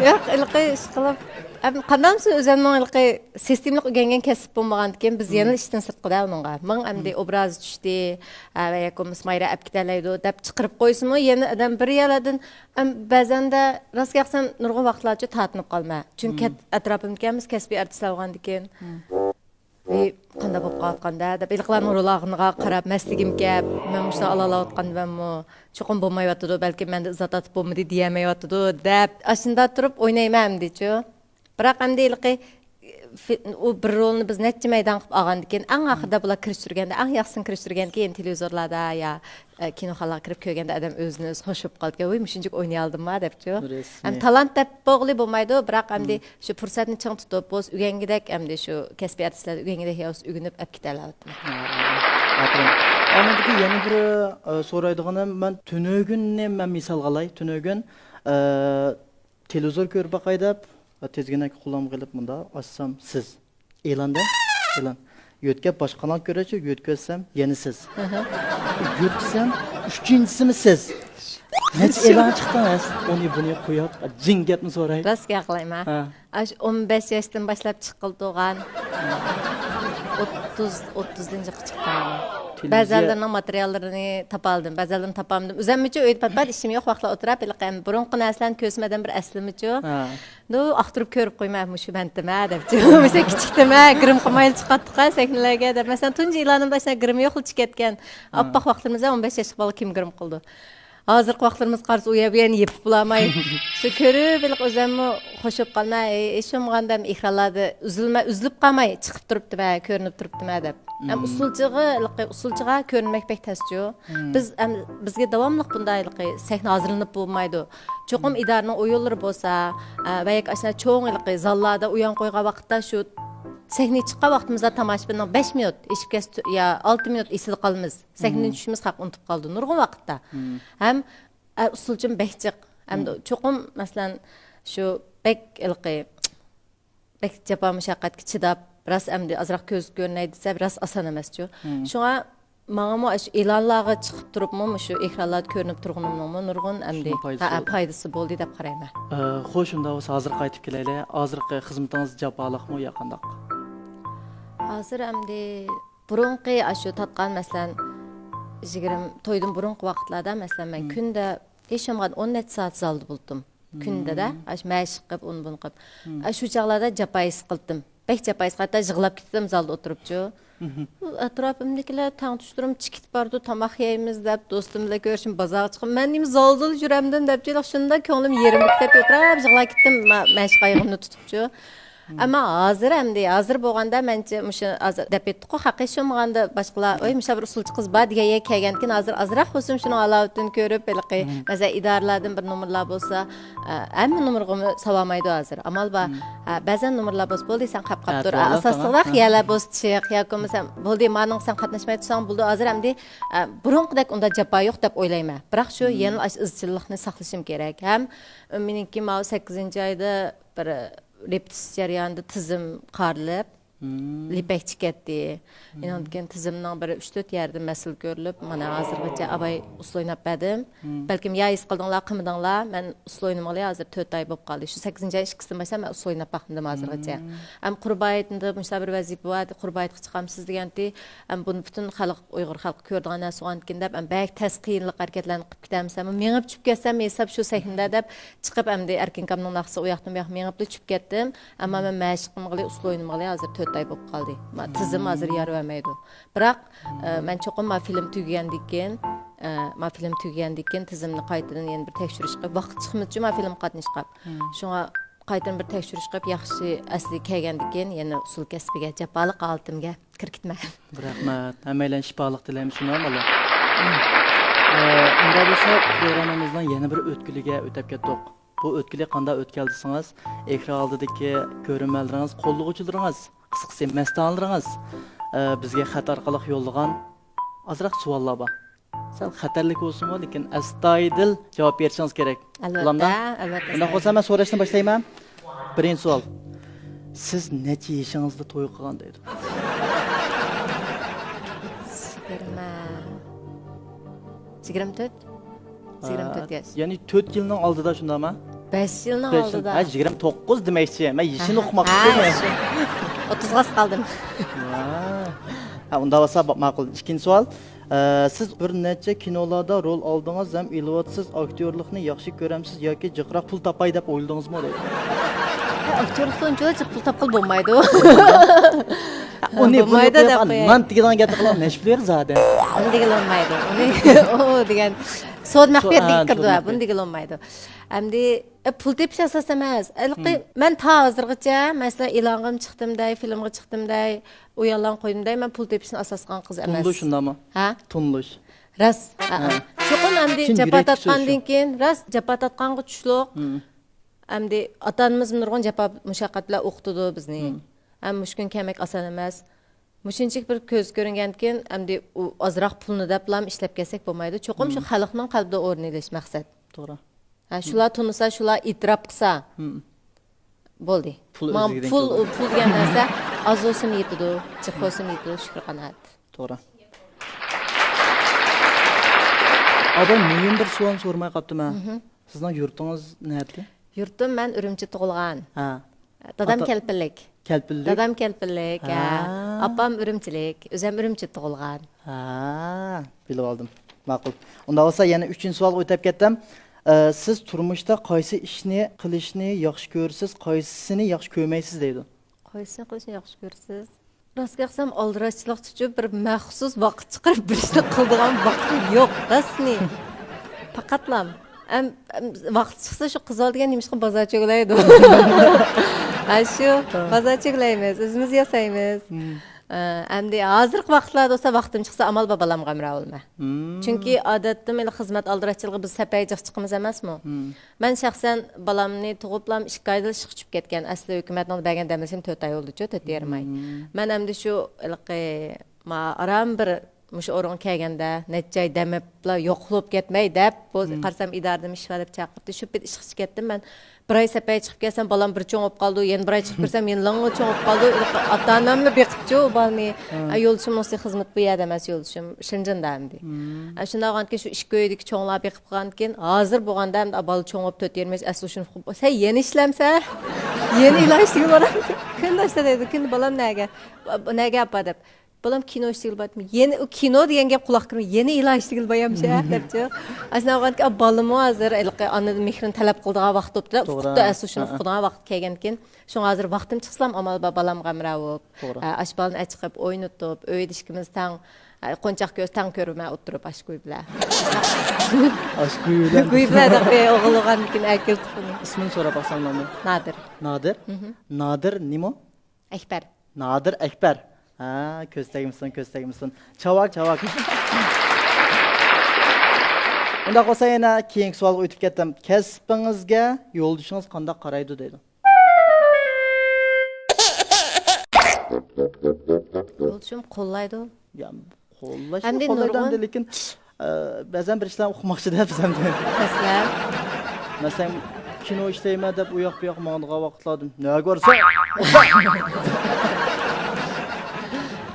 ياق، ھېلىقى ئىشقىلىپ، ئەم، قانداقسا ئۆزۈمنىڭ ھېلىقى سىستېمىلىق ئۆگەنگەن كەسىپ بولمىغاندىكىن، بىز يەنىلا ئىشتىن سىرتقىدا ئۇنىڭغا. مىڭ ئەمدى ئوبراز چۈشتى، ھە، ۋە ياكى بولمىسا مايرا ئەپ كېتەلەيدۇ دەپ چىقىرىپ قويسىمۇ، يەنە ئادەم بىر يەرلەردىن، ئەم، بەزەندە راست گەپسەم نۇرغۇن ۋاقىتلارچە تارتىنىپ قالىمەن. چۈنكى ئەتراپىمدىكى ھەممىسى كەسپىي ئارتىسلار بولغاندىكىن. ۋىي، قانداق بولۇپ قالىۋاتقاندە دەپ، ھېلىقىلارنىڭ رول ئالغىنىغا قاراپ مەستلىكىم كەپ، مەن مۇشۇنى ئالالاۋاتقاندىمەنمۇ؟ چوقۇم بولمايۋاتىدۇ، بەلكىم مەندە ئىززەت تارتىپ بولمىدى دېيەلمەيۋاتىدۇ دەپ، ئاشۇنداق تۇرۇپ ئوينايمەن ئەمدىچۇ. بىراق ئەمدى ھېلىقى، فى-، ئۇ بىر رولنى بىز نەچچە مەيدان قىلىپ ئالغاندىكىن، ئەڭ ئاخىرىدا بۇلار كىرىشتۈرگەندە، ئەڭ ياخشىسىنى كىرىشتۈرگەندىكىن، يەنە تېلېۋىزورلاردا يا ئە، كىنوخانىلارغا كىرىپ كۆرگەندە ئادەم ئۆزىنى ئۆزى خوش بولۇپ قالىدىكەن، ۋۇي، مۇشۇنچىلىك ئوينىيالدىمما دەپچۇ. رەسمىي. ھەم تالانت دەپ بولغىلى بولمايدۇ، بىراق ئەمدى شۇ پۇرسەتنى چىڭ تۇتۇپ، بولسا ئۆگەنگۈدەك، ئەمدى شۇ كەسپىي ئارتىسلاردا ئۆگەنگۈدەك يا بولسا ئۆگىنىپ ئەپ كېتەلەيۋاتىمەن. ئاپىرىن. ئاندىن كېيىن يەنە بىر، ئە، سورايدىغىنىم، مەن تۈنۈگۈننى مەن مىسالغا ئالاي، تۈنۈگۈن، ئە، تېلېۋىزور كۆرۈپ باقاي دەپ، تىزگىنەك قولۇمغا ئېلىپ مۇنداق ئاچسام سىز. ئېلاندا؟ ئېلان. يۆتكەپ باشقا قانال كۆرەيچۇ، يۆتكەپ ئۆتسەم يەنە سىز. يۆتكىسەم ئۈچىنچىسىمۇ سىز. نەچچە ئېلان چىقتىڭىز؟ ئۇنى بۇنى قويۇپ، جىڭ گەپنى سوراي. راست گەپ قىلايمەن. ھە. ئاشۇ ئون بەش ياشتىن باشلاپ چىققىلى تۇرغان. ئوتتۇز، ئوتتۇزىنچى چىققان. بەزەنلىرىنىڭ ماتېرىياللىرىنى تاپالدىم، بەزەنلىرىنى تاپالمىدىم. ئۆزەممىچۇ ئۆيدە پات-پات ئىشىم يوق ۋاقىتلار ئولتۇرۇپ، ھېلىقى بۇرۇنقى نەرسىلەرنى كۆرسىمۇ ئادەم بىر ئەسلىمىچۇ. ھە. نۇ، ئاقتۇرۇپ كۆرۈپ قويما، مۇشۇ مەنتىمە دەپچۇ. مۇشۇ كىچىكتىمە، گىرىم قىلمايلا چىقاتتۇقا سەھنىلەرگە دەپ. مەسىلەن، تۇنجى ئېلانىمدا ئاشۇنداق گىرىم يوقلا چىقىپ كەتكەن. ھە. ئاپئاق ۋاقىتلىرىمىزدا ئون بەش ياشلىق بالا كىم گىرىم قىلىدۇ؟ ھازىرقى ۋاقىتلىرىمىزغا قارىسا، ئۇ يەر بۇ يەرنى يېپىپ بولالماي، شۇ كۆرۈپ ھېلىقى ئۆزۈممۇ خوش بولۇپ قالىمەن. ھېچ بولمىغاندا ئېكرانلاردا ئۈزۈلمە-، ئۈزۈلۈپ قالماي چىقىپ تۇرۇپتىمەن، كۆرۈنۈپ تۇرۇپتىمەن دەپ. ھەم ئۇسسۇلچىغا، ھېلىقى ئۇسسۇلچىغا كۆرۈنمەك بەك تەسچۇ. بىز ھەم، بىزگە داۋاملىق بۇنداق ھېلىقى سەھنە ھازىرلىنىپ بولمايدۇ. چوقۇم ئىدارىنىڭ ئويۇنلىرى بولسا، ئە، ۋە ياكى ئاشۇنداق چوڭ ھېلىقى زاللاردا ئويۇن قويغان ۋاقىتتا شۇ سەھنىگە چىققان ۋاقتىمىزدا تاماشىبىننىڭ بەش مىنۇت ئېشىپ كەتسە يا ئالتە مىنۇت ئېسىدە قالىمىز. سەھنىدىن چۈشىمىز خەق ئۇنتۇپ قالىدۇ نۇرغۇن ۋاقىتتا. ھەم، ئە، ئۇسسۇلچىمۇ بەك جىق. ھەمدە چوقۇم، مەسىلەن، شۇ بەك ھېلىقى، بەك جاپا مۇشەققەتكە چىداپ، راست ئەمدى ئازراق كۆزگە كۆرۈنەي دېسە، راست ئاسان ئەمەسچۇ. شۇڭا ماڭىمۇ ئاشۇ ئېلانلارغا چىقىپ تۇرۇپمۇ، مۇشۇ ئېكرانلاردا كۆرۈنۈپ تۇرغىنىمنىڭمۇ نۇرغۇن ئەمدى، شۇنىڭ پايدىسى ھە، بولدى. پايدىسى بولدى دەپ قارايمەن. ئە، خوش، ئۇنداق بولسا ھازىر قايتىپ كېلەيلى. ھازىرقى خىزمىتىڭىز جاپالىقمۇ يا قانداق؟ ھازىر ئەمدى بۇرۇنقى ئاشۇ تارتقان، مەسىلەن، يىگىرمە، تويدىن بۇرۇنقى ۋاقىتلاردا، مەسىلەن، مەن كۈندە ھېچ بولمىغاندا ئون نەچچە سائەت زالدا بولاتتىم. كۈندىدە، ئاشۇ مەشىق قىلىپ، ئۇنى بۇنى قىلىپ. ئاشۇ چاغلاردا جاپا ھېس قىلدىم. بەك جاپا ھېس قىلىپ، ھەتتا يىغلاپ كېتىپ زالدا ئولتۇرۇپچۇ. ئەتراپىمدىكىلەر تەڭتۇشلىرىم چىقىپ بارىدۇ، تاماق يەيمىز دەپ، دوستۇم بىلەن كۆرۈشۈم بازارغا چىقىپ، مەن نېمە زالدىلا يۈرەمدىم دەپ، شۇنداق كۆڭلۈم يېرىم كېتىپ ئولتۇرۇپ يىغلاپ كەتتىم. مەشىق ئايىغىمنى تۇتۇپچۇ. ئەمما ھازىر ئەمدى، ھازىر بولغاندا مەنچە مۇشۇ ھازىر دەپ ئېيتتۇققۇ، خەق ھېچ بولمىغاندا باشقىلار، ۋاي، مۇشۇنداق بىر ئۇسسۇلچى قىز بار دېگەن يەرگە كەلگەندىكىن، ھازىر ئازراق بولسىمۇ شۇنىڭ ھالاۋىتىنى كۆرۈپ، ھېلىقى، مەسىلەن، ئىدارىلەردىن بىر نومۇرلار بولسا، ئە، ھەممە نومۇرغىمۇ سالالمايدۇ ھازىر. ئامال بار. ئە، بەزەن نومۇرلار بولسا، بولدى، سەن قاپ، قاپ تۇر. ئە، ئاساسلىقراق يەرلەر بولسا چىق، ياكى بولمىسا، بولدى، مانىڭغا سەن قاتناشماي تۇرساڭ بولىدۇ. ھازىر ئەمدى، ئە، بۇرۇنقىدەك ئۇنداق جاپا يوق دەپ ئويلايمەن. بىراق شۇ يەنىلا ئاشۇ ئىزچىللىقنى ساقلىشىم كېرەك. ھەم مېنىڭكى ماۋۇ سەككىزىنچى ئايدا بىر رېپېتىتسىيە جەريانىدا تىزىم قارىلىپ، لىپەكچە كەتتى. ئۇنىڭدىن كېيىن تىزىمنىڭ بىر ئۈچ تۆت يەردىن مەسىلە كۆرۈلۈپ، مانا ھازىرغىچە ئاۋاي ئۇسسۇل ئويناپ بەردىم. بەلكىم يا ھېس قىلدىڭلار، قىلمىدىڭلار، مەن ئۇسسۇل ئوينىمىغىلى ھازىر تۆت ئاي بولۇپ قالدى. شۇ سەككىزىنچى ئاي ئىككىسىدىن باشلاپ مەن ئۇسسۇل ئويناپ باقمىدىم ھازىرغىچە. ھەم قۇربايىتنىڭ مۇشۇنداق بىر ۋەزىپە بار، قۇربايىتقا چىقامسىز دېگەنتى. ھەم بۇنى پۈتۈن خەلق، ئۇيغۇر خەلقى كۆرىدىغان نەرسە بولغاندىكىن دەپ، ھەم بەك تەس قىيىنلىق ھەرىكەتلەرنى قىلىپ كېتەمسەن، مېڭىپ چۈشۈپ كەتسەم ھېساب شۇ سەھنىدە دەپ چىقىپ، ئەمدى ئەركىنكامنىڭ ناخشىسى ئۇ ياقتىن بۇ ياققا مېڭىپلا چۈشۈپ كەتتىم. ئەمما مەن مەشىق قىلمىغىلى، ئۇسسۇل ئوينىمىغىلى ھازىر تۆت ئاي بولۇپ قالدى. ما، تىزىم ھازىر يار بەرمەيدۇ. بىراق، ئە، مەن چوقۇم ما فىلىم تۈگىگەندىن كېيىن، ئە، ما فىلىم تۈگىگەندىن كېيىن تىزىمنى قايتىدىن يەنە بىر تەكشۈرۈش قىلىپ، ۋاقىت چىقمىدىچۇ ما فىلىمغا قاتنىشىپ. شۇڭا قايتىدىن بىر تەكشۈرۈش قىلىپ، ياخشى ئەسلىگە كەلگەندىن كېيىن يەنە ئۇسسۇل كەسپىگە، جاپالىق ھالىتىمگە كىرىپ كېتىمەن. رەھمەت. ھەممەيلەن شىپالىق تىلەيمىز، شۇنداقمۇ بالام؟ ئە، ئۇنداق بولسا، پروگراممىمىزنىڭ يەنە بىر ئۆتكىلىگە ئۆتەپ كەتتۇق. بۇ ئۆتكىلى قانداق ئۆتكەل دېسىڭىز، ئېكران ئالدىدىكى كۆرۈرمەنلىرىڭىز، قوللىغۇچىلىرىڭىز، قىسقىسى، مەستانىلىرىڭىز، ئە، بىزگە خەت ئارقىلىق يوللىغان ئازراق سوئاللار بار. سەل خەتەرلىك بولسىمۇ، لېكىن ئەستايىدىل جاۋاب بېرىشىڭىز كېرەك. ئەلۋەتتە، ئۇنداق بولسا، مەن سوراشنى باشلايمەن. بىرىنچى سوئال. سىز نەچچە يېشىڭىزدا توي قىلغان دەيدۇ؟ يىگىرمە، يىگىرمە تۆت. يىگىرمە تۆت ياش. يەنى تۆت يىلنىڭ ئالدىدا، شۇنداقمۇ؟ بەش يىلنىڭ ئالدىدا. ھە، يىگىرمە توققۇز دېمەكچى. مەن يېشىنى ئۇقماپتىمەن. ئوتتۇزغا قالدىم. ھە، ئۇنداق بولسا، ماقۇل. ئىككىنچى سوئال. ئە، سىز بىر نەچچە كىنولاردا رول ئالدىڭىز ھەم ئېلىۋاتىسىز. ئاكتيورلۇقنى ياخشى كۆرەمسىز ياكى جىقراق پۇل تاپاي دەپ ئويلىدىڭىزمۇ دەيدۇ. ئاكتيورلۇقتا ئۇنچىلا جىق پۇل تاپقىلى بولمايدۇ. ئۇنى بۇنى بولمايدۇ دەپ قويۇپ، قوياي. نان تېگىدىغان گەپنى قىلغان نەشپۈلۈر زادى. ئۇنى دېگىلى بولمايدۇ. ئۇنى، ئۇ دېگەن سودا مەخپىيەتلىككە كىرىدۇ. بۇنى دېگىلى بولمايدۇ. ئەمدى، ئە، پۇل تېپىش ئاساس ئەمەس. ھېلىقى مەن تا ھازىرغىچە، مەسىلەن، ئېلانغىمۇ چىقتىم دەي، فىلىمغا چىقتىم دەي، ئۇياللارنى قويدۇم دەي، مەن پۇل تېپىشنى ئاساس قىلغان قىز ئەمەس. تونۇلۇش شۇنداقمۇ؟ ھە؟ تونۇلۇش. راست. ھە، ھە. چوقۇم ئەمدى جاپا تارتقاندىن كېيىن، راست، جاپا تارتقانغا چۈشلۈق. ئەمدى ئاتا-ئانىمىز نۇرغۇن جاپا مۇشەققەت بىلەن ئوقۇتىدۇ بىزنى. ھەم مۇشۇ كۈن كەلمەك ئاسان ئەمەس. مۇشۇنچىلىك بىر كۆزگە كۆرۈنگەندىكىن، ئەمدى ئۇ ئازراق پۇلنى دەپلا ئىشلەپ كەلسەك بولمايدۇ. چوقۇم شۇ خەلقنىڭ قەلبىدە ئورۇن ئېلىش مەقسەت. توغرا. ھە، شۇلار تونۇسا، شۇلار ئېتىراپ قىلسا، بولدى. پۇل ماڭا ئۆزلۈكىدىن پۇل، كېلىدۇ. پۇل دېگەن نەرسە ئاز بولسىمۇ يېتىدۇ، جىق بولسىمۇ يېتىدۇ، شۈكۈر قانائەت. توغرا. ئاباي مۇھىم بىر سوئالنى سورىماي قاپتىمەن. سىزنىڭ يۇرتىڭىز نەدىكى؟ يۇرتۇم، مەن ئۈرۈمچىدە تۇغۇلغان. ھە. دادام كەلپىنلىك. كەلپىنلىك؟ دادام كەلپىنلىك، ھە. ھە. ئاپام ئۈرۈمچىلىك، ئۆزۈم ئۈرۈمچىدە تۇغۇلغان. ھە، بىلىۋالدىم. ماقۇل. ئۇنداق بولسا يەنە ئۈچىنچى سوئالغا ئۆتۈپ كەتتىم. ئە، سىز تۇرمۇشتا قايسى ئىشنى قىلىشنى ياخشى كۆرىسىز، قايسىسىنى ياخشى كۆرمەيسىز دەيدۇ. قايسىنى قىلىشنى ياخشى كۆرىسىز؟ راستىنى ئېيتسام، ئالدىراشچىلىقتىچۇ بىر مەخسۇس ۋاقىت چىقىرىپ بىر ئىشنى قىلىدىغان ۋاقتىم يوق، راستىنى. پەقەتلام. ئەم، ئەم، ۋاقتى چىقسا شۇ قىز بالا دېگەن نېمىشقا بازار چۆگىلەيدۇ؟ ھە، شۇ، بازار چۆگىلەيمىز، ئۆزىمىز ياسايمىز. ئە، ئەمدى ھازىرقى ۋاقىتلاردا بولسا ۋاقتىم چىقسا ئامال بار بالامغا ھەمراھ بولىمەن. چۈنكى ئادەتتە مەن خىزمەت ئالدىراشچىلىقى بىز سەپەي جىق چىقىمىز ئەمەسمۇ؟ مەن شەخسەن بالامنى تۇغۇپلام ئىككى ئايدا ئىشقا چۈشۈپ كەتكەن. ئەسلى ھۆكۈمەتنىڭ بەرگەن دەم ئېلىشىنى تۆت ئاي بولدىچۇ، تۆت يېرىم ئاي. مەن ئەمدى شۇ ھېلىقى ما ئاران بىر مۇشۇ ئورۇنغا كەلگەندە نەچچە ئاي دەم ئېلىپلا يوقىلىپ كەتمەي دەپ، بۇ قارىسام ئىدارىدىن ئىش بار دەپ چاقىرتتى. شۇ پېتى ئىشقا چىقىپ كەتتىم مەن. بىر ئاي سەپەي چىقىپ كەلسەم، بالام بىر چوڭ بولۇپ قالىدۇ، يەنە بىر ئاي چىقىپ كىرسەم، يەنە لىڭ چوڭ بولۇپ قالىدۇ. ئاتا-ئاناملا بېقىپچۇ ئۇ بالىنى. ئە، يولدىشىم نۇسى خىزمەت بۇ يەردە ئەمەس، يولدىشىم شېنجېندا ئەمدى. ئە، شۇنداق بولغاندىكىن شۇ ئىككى ئۆيدىكى چوڭلار بېقىپ قالغاندىكىن، ھازىر بولغاندا ئەمدى بالا چوڭ بولۇپ تۆت يېرىم ياش، ئەسلى شۇنى، سەن يەنە ئىشلەمسە، يەنە ئىلاج تۈگۈپ بارامسەن؟ كۈندە ئاشتا دەيدۇ، كۈندە بالام نەگە، نەگە ئاپا دەپ. بالام كىنو ئىشلىگىلى باراتتىم. يەنە ئۇ كىنو دېگەن گەپ قۇلاققا كىرمەي، يەنە ئىلاج ئىشلىگىلى بايام شە دەپچۇ. ئاشۇنداق بولغاندىكىن بالىمۇ ھازىر ھېلىقى ئانىدىن مېھرىنى تەلەپ قىلىدىغان ۋاقىت بوپتۇ. توغرا. ئۇقۇپتۇ، ئەسلى شۇنى ئۇقىدىغان ۋاقىت كەلگەنكىن. شۇڭا ھازىر ۋاقتىم چىقسىلام ئامال بار بالامغا ھەمراھ بولۇپ، توغرا. ئە، ئاشۇ بالىنى ئەچىقىپ ئوينىتىپ، ئۆيدە ئىككىمىز تەڭ، ئە، قونچاق كۆز تەڭ كۆرىمەن ئولتۇرۇپ ئاشۇ گۇي بىلەن. ئاشۇ گۇي بىلەن. گۇي بىلەن دەپ ئوغۇل بولغاندىكىن ئەكېلىپ. ئىسمىنى سوراپ باقسام بولامدۇ؟ نادىر. نادىر؟ نادىر نېمە؟ ئەكبەر. نادىر ئەكبەر. ھە، كۆز تەگمىسۇن، كۆز تەگمىسۇن. چاۋاك، چاۋاك. ئۇنداق بولسا يەنە كېيىنكى سوئالغا ئۆتۈپ كەتتىم. كەسپىڭىزگە يولدىشىڭىز قانداق قارايدۇ دەيدۇ. يولدىشىم قوللايدۇ. يا، قوللاشنى ئەمدى قوللايدۇ نۇرغۇن ئەمدى، لېكىن، ئە، بەزەن بىر ئىشلارنى ئۇقماقچىدا بىز ئەمدى. مەسىلەن؟ مەسىلەن، كىنو ئىشلەيمەن دەپ ئۇ ياق بۇ ياق ماڭىدىغان ۋاقىتلاردا نەگە بارسا؟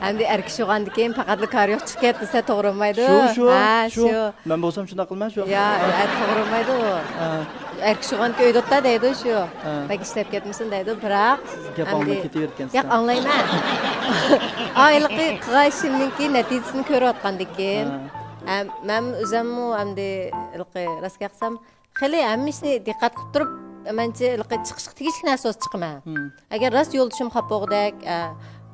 ئەمدى ئەر كىشى بولغاندىكىن پەقەتلا كارى يوق چىقىپ كەت دېسە توغرا بولمايدۇ. شۇ، شۇ، ھە، شۇ. شۇ. مەن بولسام شۇنداق قىلىمەن شۇ. يا، ئە، توغرا بولمايدۇ. ھە. ئەر كىشى بولغانكى ئۆيدە ئوتتا دەيدۇ شۇ. ھە. بەك ئىشلەپ كەتمىسۇن دەيدۇ، بىراق. سىز گەپ ئاڭلىماي كېتىۋېرىدىكەنسىز. ياق، ئاڭلايمەن. ئا، ھېلىقى قىلغان ئىشىمنىڭكى نەتىجىسىنى كۆرۈۋاتقاندىكىن. ھە. ھە، مەن ئۆزۈممۇ ئەمدى ھېلىقى راست گەپ قىلسام، خېلى ھەممە ئىشنى دىققەت قىلىپ تۇرۇپ، مەنچە ھېلىقى چىقىشقا تېگىشلىك نەرسە بولسا چىقىمەن. ئەگەر راست يولدىشىم خاپا بولغۇدەك، ئە،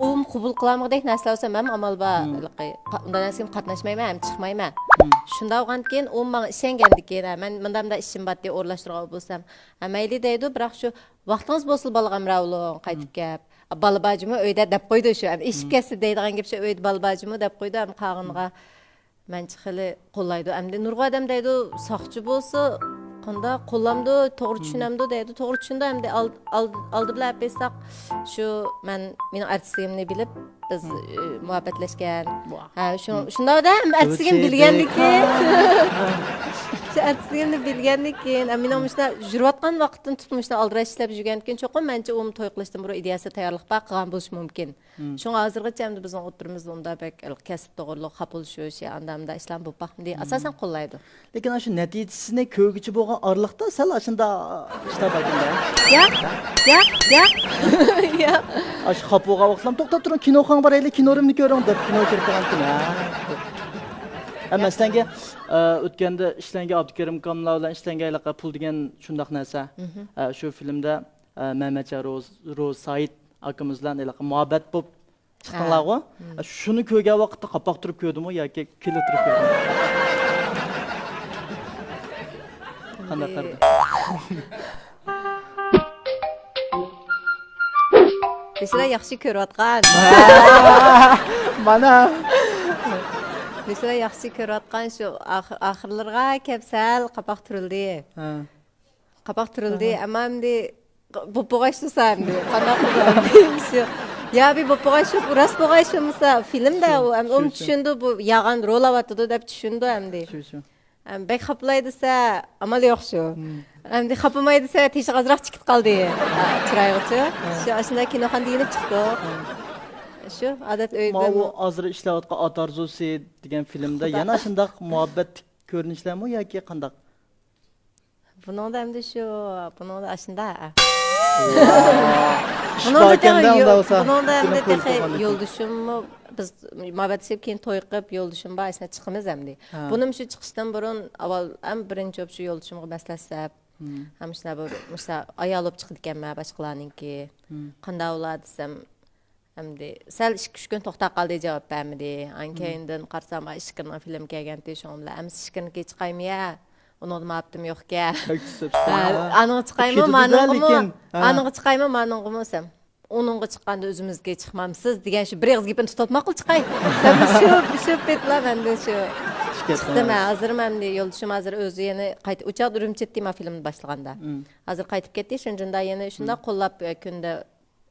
ئۇمۇ قوبۇل قىلالمىغۇدەك نەرسىلەر بولسا، مەنمۇ ئامال بار، ھېلىقى، ئۇنداق نەرسىگە قاتناشمايمەن ھەم چىقمايمەن. شۇنداق بولغاندىكىن، ئۇ ماڭا ئىشەنگەندىكىن، ھە، مەن مۇنداق مۇنداق ئىشىم بارتى، ئورۇنلاشتۇرغان بولسام، ھە، مەيلى دەيدۇ، بىراق شۇ ۋاقتىڭىز بولسىلا بالىغا ھەمراھ بولۇڭ، قايتىپ كەپ. بالا بار جۇمۇ ئۆيدە دەپ قويدى شۇ. ئېشىپ كەتسە دەيدىغان گەپ شۇ، ئۆيدە بالا بار جۇمۇ دەپ قويدى، ھەم قالغىنىغا مەنچە خېلى قوللايدۇ. ئەمدى نۇرغۇن ئادەم دەيدۇ، ساقچى بولسا قانداق قوللامدۇ، توغرا چۈشىنەمدۇ دەيدۇ. توغرا چۈشىنىدۇ ئەمدى ئال-، ئال-، ئالدى بىلەن ئەپ بېرساق، شۇ مەن، مېنىڭ ئارتىسلىقىمنى بىلىپ، بىز، ئى، مۇھەببەتلەشكەن. ھە، شۇ، شۇنداق دە، ئەمدى ئەتىسىگىنى بىلگەندىكىن. شۇ ئەتىسىگىنى بىلگەندىكىن، ئە، مېنىڭ مۇشۇنداق يۈرۈۋاتقان ۋاقىتتىن تۇتۇپ مۇشۇنداق ئالدىراش ئىشلەپ يۈرگەندىكىن، چوقۇم مەنچە ئۇمۇ توي قىلىشتىن بۇرۇن ئىدىيەسىگە تەييارلىق بار قىلغان بولۇشى مۇمكىن. شۇڭا ھازىرغىچە ئەمدى بىزنىڭ ئوتتۇرىمىزدا ئۇنداق بەك كەسىپ توغرۇلۇق خاپىلىشىش، ئانداق مۇنداق ئىشلار بولۇپ باقمىدى. ئاساسەن قوللايدۇ. لېكىن ئاشۇ نەتىجىسىنى كۆرگۈچى بولغان ئارىلىقتا سەل ئاشۇنداق ئىشلار بار ئىكەن-دە. ياق، ياق، ياق، ياق. ئاشۇ خاپا بولغان ۋاقىتلارمۇ، توختاپ تۇرۇڭ، كىنوخانىغا بارايلى، كىنورۇمنى كۆرۈڭ دەپ كىنو كۆرۈپ قالغانتىم. ھە. ھە، مەسىلەنگە، ئە، ئۆتكەندە ئىشلەنگەن ئابدۇكېرىم ئاكاملار بىلەن ئىشلەنگەن ھېلىقى پۇل دېگەن شۇنداق نەرسە. ئە، شۇ فىلىمدە، ئە، مەمەتجان روز، روز سايىت ئاكىمىز بىلەن ھېلىقى مۇھەببەت بولۇپ چىقتىڭلارغۇ؟ ھە. شۇنى كۆرگەن ۋاقىتتا قاپاق تۇرۇپ كۆردىمۇ ياكى كۈلۈپ تۇرۇپ كۆردىمۇ؟ قانداق قارىدى؟ بىسىلەر ياخشى كۆرۈۋاتقان. مانا. بىسىلەر ياخشى كۆرۈۋاتقان شۇ ئاخ-، ئاخىرلىرىغا كەپ سەل قاپاق تۈرۈلدى. ھە. قاپاق تۈرۈلدى، ئەمما ئەمدى بوپ بولغاچ تۇرسا ئەمدى. قانداق قىلىدۇ ئەمدى؟ شۇ. يا بىر بوپ بولغاچ شۇ، راست بولغاچ بولمىسا، فىلىمدە ئۇ ئەمدى ئۇنى چۈشىنىدۇ، بۇ يالغان رول ئاۋاتىدۇ دەپ چۈشىنىدۇ ئەمدى. شۇ، شۇ. ئەم، بەك خاپىلاي دېسە، ئامال يوق شۇ. ئەمدى خاپىماي دېسە، تېشىغا ئازراق چىكىت قالدى. ھە، چىرايغىچۇ. شۇ، ئاشۇنداق كىنوخانىدا يېنىپ چىقتۇق. شۇ، ئادەت ئۆيدە. ماۋۇ ھازىر ئىشلەۋاتقان ئات ئارزۇسى دېگەن فىلىمدە يەنە ئاشۇنداق مۇھەببەتلىك كۆرۈنۈشلەرمۇ ياكى قانداق؟ بۇنىڭدا ئەمدى شۇ، بۇنىڭدا ئاشۇنداق. ئىش بۇنىڭدا باركەندە تېخى ئۇنداق بولسا، بۇنىڭدا ئەمدى تېخى يولدىشىممۇ، بىز مۇھەببەتلىشىپ كېيىن توي قىلىپ يولدىشىم بار، ئاشۇنداق چىقىمىز ئەمدى. ھە. بۇنىمۇ شۇ چىقىشتىن بۇرۇن ئاۋۋال ئەڭ بىرىنچى بولۇپ شۇ يولدىشىمغا مەسلىھەت سەپ. ھەم شۇنداق بىر، مۇشۇنداق ئايال بولۇپ چىقىدىكەنمەن باشقىلارنىڭكى. قانداق بولا دېسەم، ئەمدى سەل ئىككى، ئۈچ كۈن توختاپ قالدى، جاۋاب بەرمىدى. ئاندىن كەينىدىن قارىسام، ئىشقىرنىڭ فىلىمى كەلگەنتى، شۇنىڭ بىلەن ئەمىسە ئىشقىرنىڭكىگە چىقايمۇ يا؟ ئۇنىڭدا مۇھەببىتىم يوقكەن. ھە، ئانىڭغا چىقايمۇ، مانىڭغىمۇ؟ ئانىڭغا چىقايمۇ، مانىڭغىمۇ دېسەم، ئۇنىڭغا چىققاندا ئۆزىمىزگە چىقمامسىز دېگەن شۇ بىر ئېغىز گېپىنى تۇتۇپ ماقۇل چىقاي دەپ شۇ، شۇ پېتىلا مەندىن شۇ چىقتىم. ھە، ھازىرمۇ ئەمدى يولدىشىم ھازىر ئۆزى يەنە قايتا، ئۇ چاغدا ئۈرۈمچىدە ما فىلىمنى باشلىغاندا. ھازىر قايتىپ كەتتى شېنجېندا، يەنە شۇنداق قوللاپ، ئە، كۈندە،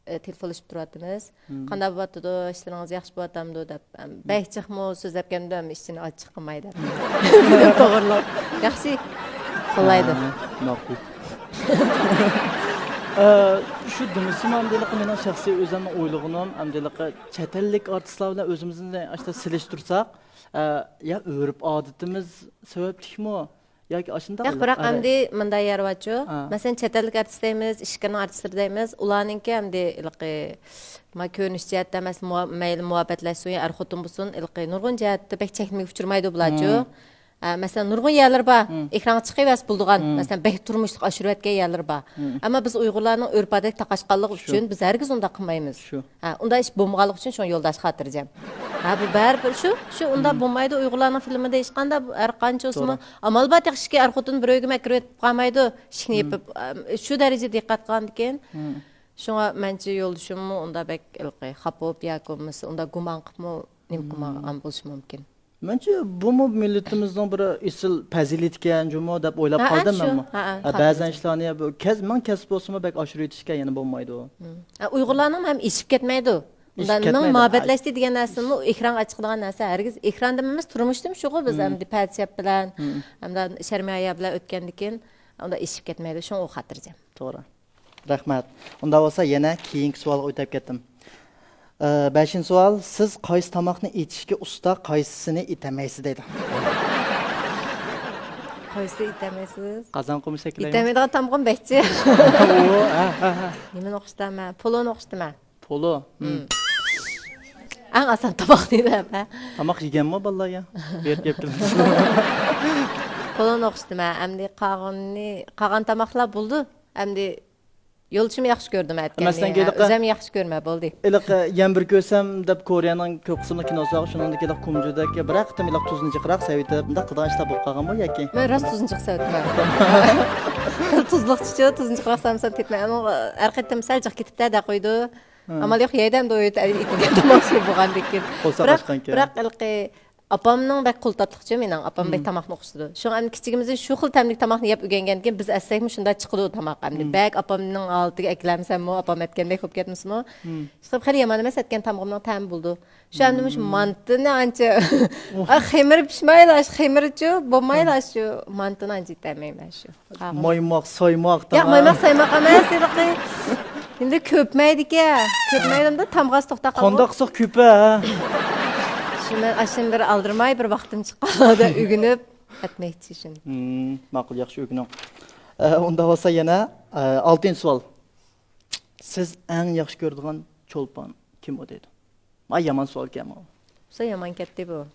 ئە، تېلېفونلىشىپ تۇرۇۋاتىمىز. قانداق بولۇۋاتىدۇ، ئىشلىرىڭىز ياخشى بولۇۋاتامدۇ دەپ، ئەم، بەك جىقمۇ سۆزلەپ كەلمىدىم، ئىشچىنى ئاچچىق قىلماي دەپ. فىلىم توغرىلىق. ياخشى. قوللايدۇ. ھە، ماقۇل. ئە، شۇ دېمىسىمۇ، ئەمدىلىقى مېنىڭ شەخسىي ئۆزۈمنىڭ ئويلىغىنىم، ئەمدىلىقى چەت ئەللىك ئارتىسلار بىلەن ئۆزىمىزنى ئاشۇنداق سېلىشتۇرساق، ئە، يا ئۆرپ ئادىتىمىز سەۋەبلىكمۇ ياكى ئاشۇنداق؟ ياق، بىراق ئەمدى مۇنداق يەر بارچۇ، مەسىلەن، چەت ئەللىك ئارتىس دەيمىز، ئىچكىرىنىڭ ئارتىسلىرى دەيمىز، ئۇلارنىڭكى ئەمدى ھېلىقى، ما، كۆرۈنۈش جەھەتتە، مەسىلەن، مۇھا-، مەيلى مۇھەببەتلەشسۇن يا ئەر-خوتۇن بولسۇن، ھېلىقى نۇرغۇن جەھەتتە بەك چەكلىمىگە ئۇچرىمايدۇ بۇلارچۇ. ئە، مەسىلەن، نۇرغۇن يەرلىرى بار. ئېكرانغا چىقىۋەرسە بولىدىغان، مەسىلەن، بەك تۇرمۇشلۇق ئاشۇرۇۋەتكەن يەرلىرى بار. ئەمما بىز ئۇيغۇرلارنىڭ ئۆرپ-ئادەتكە تاقاشقانلىقى ئۈچۈن بىز ھەرگىز ئۇنداق قىلمايمىز. ھە، ئۇنداق ئىش بولمىغانلىقى ئۈچۈن شۇڭا يولداش خاتىرجەم. ھە، بۇ بەرىبىر شۇ، شۇ ئۇنداق بولمايدۇ. ئۇيغۇرلارنىڭ فىلمىدا ھېچقانداق ھەر قانچە بولسىمۇ، ئامال بار تېخى ئىككى ئەر-خوتۇن بىر ئۆيگە كىرىۋېتىپ قالمايدۇ، ئىشىكنى يېپىپ، ئە، شۇ دەرىجىدە دىققەت قىلغاندىكىن. شۇڭا مەنچە يولدىشىممۇ ئۇنداق بەك ھېلىقى خاپا بولۇپ ياكى بولمىسا ئۇنداق گۇمان قىلىپمۇ نېمە قىلمىغان بولۇشى مۇمكىن. مەنچە بۇمۇ مىللىتىمىزنىڭ بىر ئېسىل پەزىلىتىكەن جۇمۇ دەپ ئويلاپ قالدىم مەنمۇ. ھە، بەزەن ئىشلارنى بۇ كەس-، مىڭ كەسىپ بولسىمۇ بەك ئاشۇرۇۋېتىشكە يەنە بولمايدۇ. ئۇيغۇرلارنىڭ ھەم ئېشىپ كەتمەيدۇ. ئېشىپ كەتمەيدۇ. مۇھەببەتلەشتى دېگەن نەرسىنىمۇ ئېكرانغا چىقىدىغان نەرسە ھەرگىز ئېكراندىمۇ ئەمەس، تۇرمۇشتىمۇ شۇغۇ بىز ئەمدى پەرىشات بىلەن، ھەمدە شەرمىيە بىلەن ئۆتكەندىكىن ئۇنداق ئېشىپ كەتمەيدۇ، شۇڭا ئۇ خاتىرجەم. توغرا. رەھمەت. ئۇنداق بولسا يەنە كېيىنكى سوئالغا ئۆتۈپ كەتتىم. ئە، بەشىنچى سوئال، سىز قايسى تاماقنى ئېتىشكە ئۇستا، قايسىسىنى ئېتەلمەيسىز دەيدۇ. قايسى ئېتەلمەيسىز؟ قازان قومۇش شەكلى. ئېتەلمەيدىغان تامىقىم بەكچى. ئۇ، ھە، ھە، ھە. نېمىنى ئوخشىتىمەن؟ پولونى ئوخشىتىمەن. پولو. ئەڭ ئاسان تاماق دەيدۇ، ھە. تاماق يېگەنمۇ بالىلار يا؟ بېرىپ يەپ كېلىمىز. پولونى ئوخشىتىمەن. ئەمدى قالغىنىنى، قالغان تاماقلار بولدى. ئەمدى يولدىشىمنى ياخشى كۆردۈم ئەتكەننى. مەسىلەن، ھە، ئۆزۈم ياخشى كۆرمە، بولدى. ھېلىقى يەنە بىر كۆرسەم دەپ كورېيەنىڭ كۆپ قىسىملىق كىنوسى بار، شۇنىڭدىكى ھېلىقى كۇمجۇدەك بىرەر قېتىم ھېلىقى تۇزنى جىقراق سەۋىتىپ، مۇنداق قىلىدىغان ئىشلار بولۇپ قالغانمۇ ياكى؟ مەن راست تۇزنى جىق سەۋىتىمەن. تۇزلۇقچىچۇ، تۇزنى جىقراق سالمىسام تېتىمەن. ئۇنىڭ ھەر قېتىم سەل جىق كېتىپتە دەپ قويىدۇ. ئامال يوق، يەيدۇ ئەمدى ئۇ يەردە ئېتىلگەن تاماق شۇ بولغاندىن كېيىن. بىراق، بىراق ھېلىقى ئاپامنىڭ بەك قولى تاتلىقچۇ مېنىڭ. ئاپام بەك تاماقنى ئوخشىتىدۇ. شۇڭا ئەمدى كىچىكىمىزدىن شۇ خىل تەملىك تاماقنى يەپ ئۆگەنگەنكىن بىز ئەتسەكمۇ شۇنداق چىقىدۇ تاماق. ئەمدى بەك ئاپامنىڭ ھالىتىگە ئەكېلەلمىسەممۇ، ئاپام ئەتكەندەك بولۇپ كەتمىسىمۇ. ئىشقىلىپ خېلى يامان ئەمەس ئەتكەن تامىقىمنىڭ تەمى بولىدۇ. شۇ ئەمدى مۇشۇ مانتىنى ئانچە، ئا، خېمىرى پىشمايلا، ئاشۇ خېمىرىچۇ، بولمايلا، ئاشۇ مانتىنى ئانچە يېتەلمەيمەن شۇ. مايماق، سايماق، ياق، مايماق، سايماق ئەمەس، ھېلىقى. ئەمدى كۆپمەيدىكەن. كۆپمەيدىمدە تامغاس توختاپ قالغان. قانداق قىلساق كۆپە، ھە؟ شۇ مەن ئاشۇنى بىر ئالدىرىماي، بىر ۋاقتىم چىققاندا ئۆگىنىپ ئەتمەكچى شۇنى. ماقۇل، ياخشى ئۆگىنىڭ. ئە، ئۇنداق بولسا يەنە، ئە، ئالتىنچى سوئال. سىز ئەڭ ياخشى كۆرىدىغان چولپان كىم ئۇ دەيدۇ؟ ۋاي، يامان سوئالكەن بۇ. بولسا يامان كەتتى بۇ.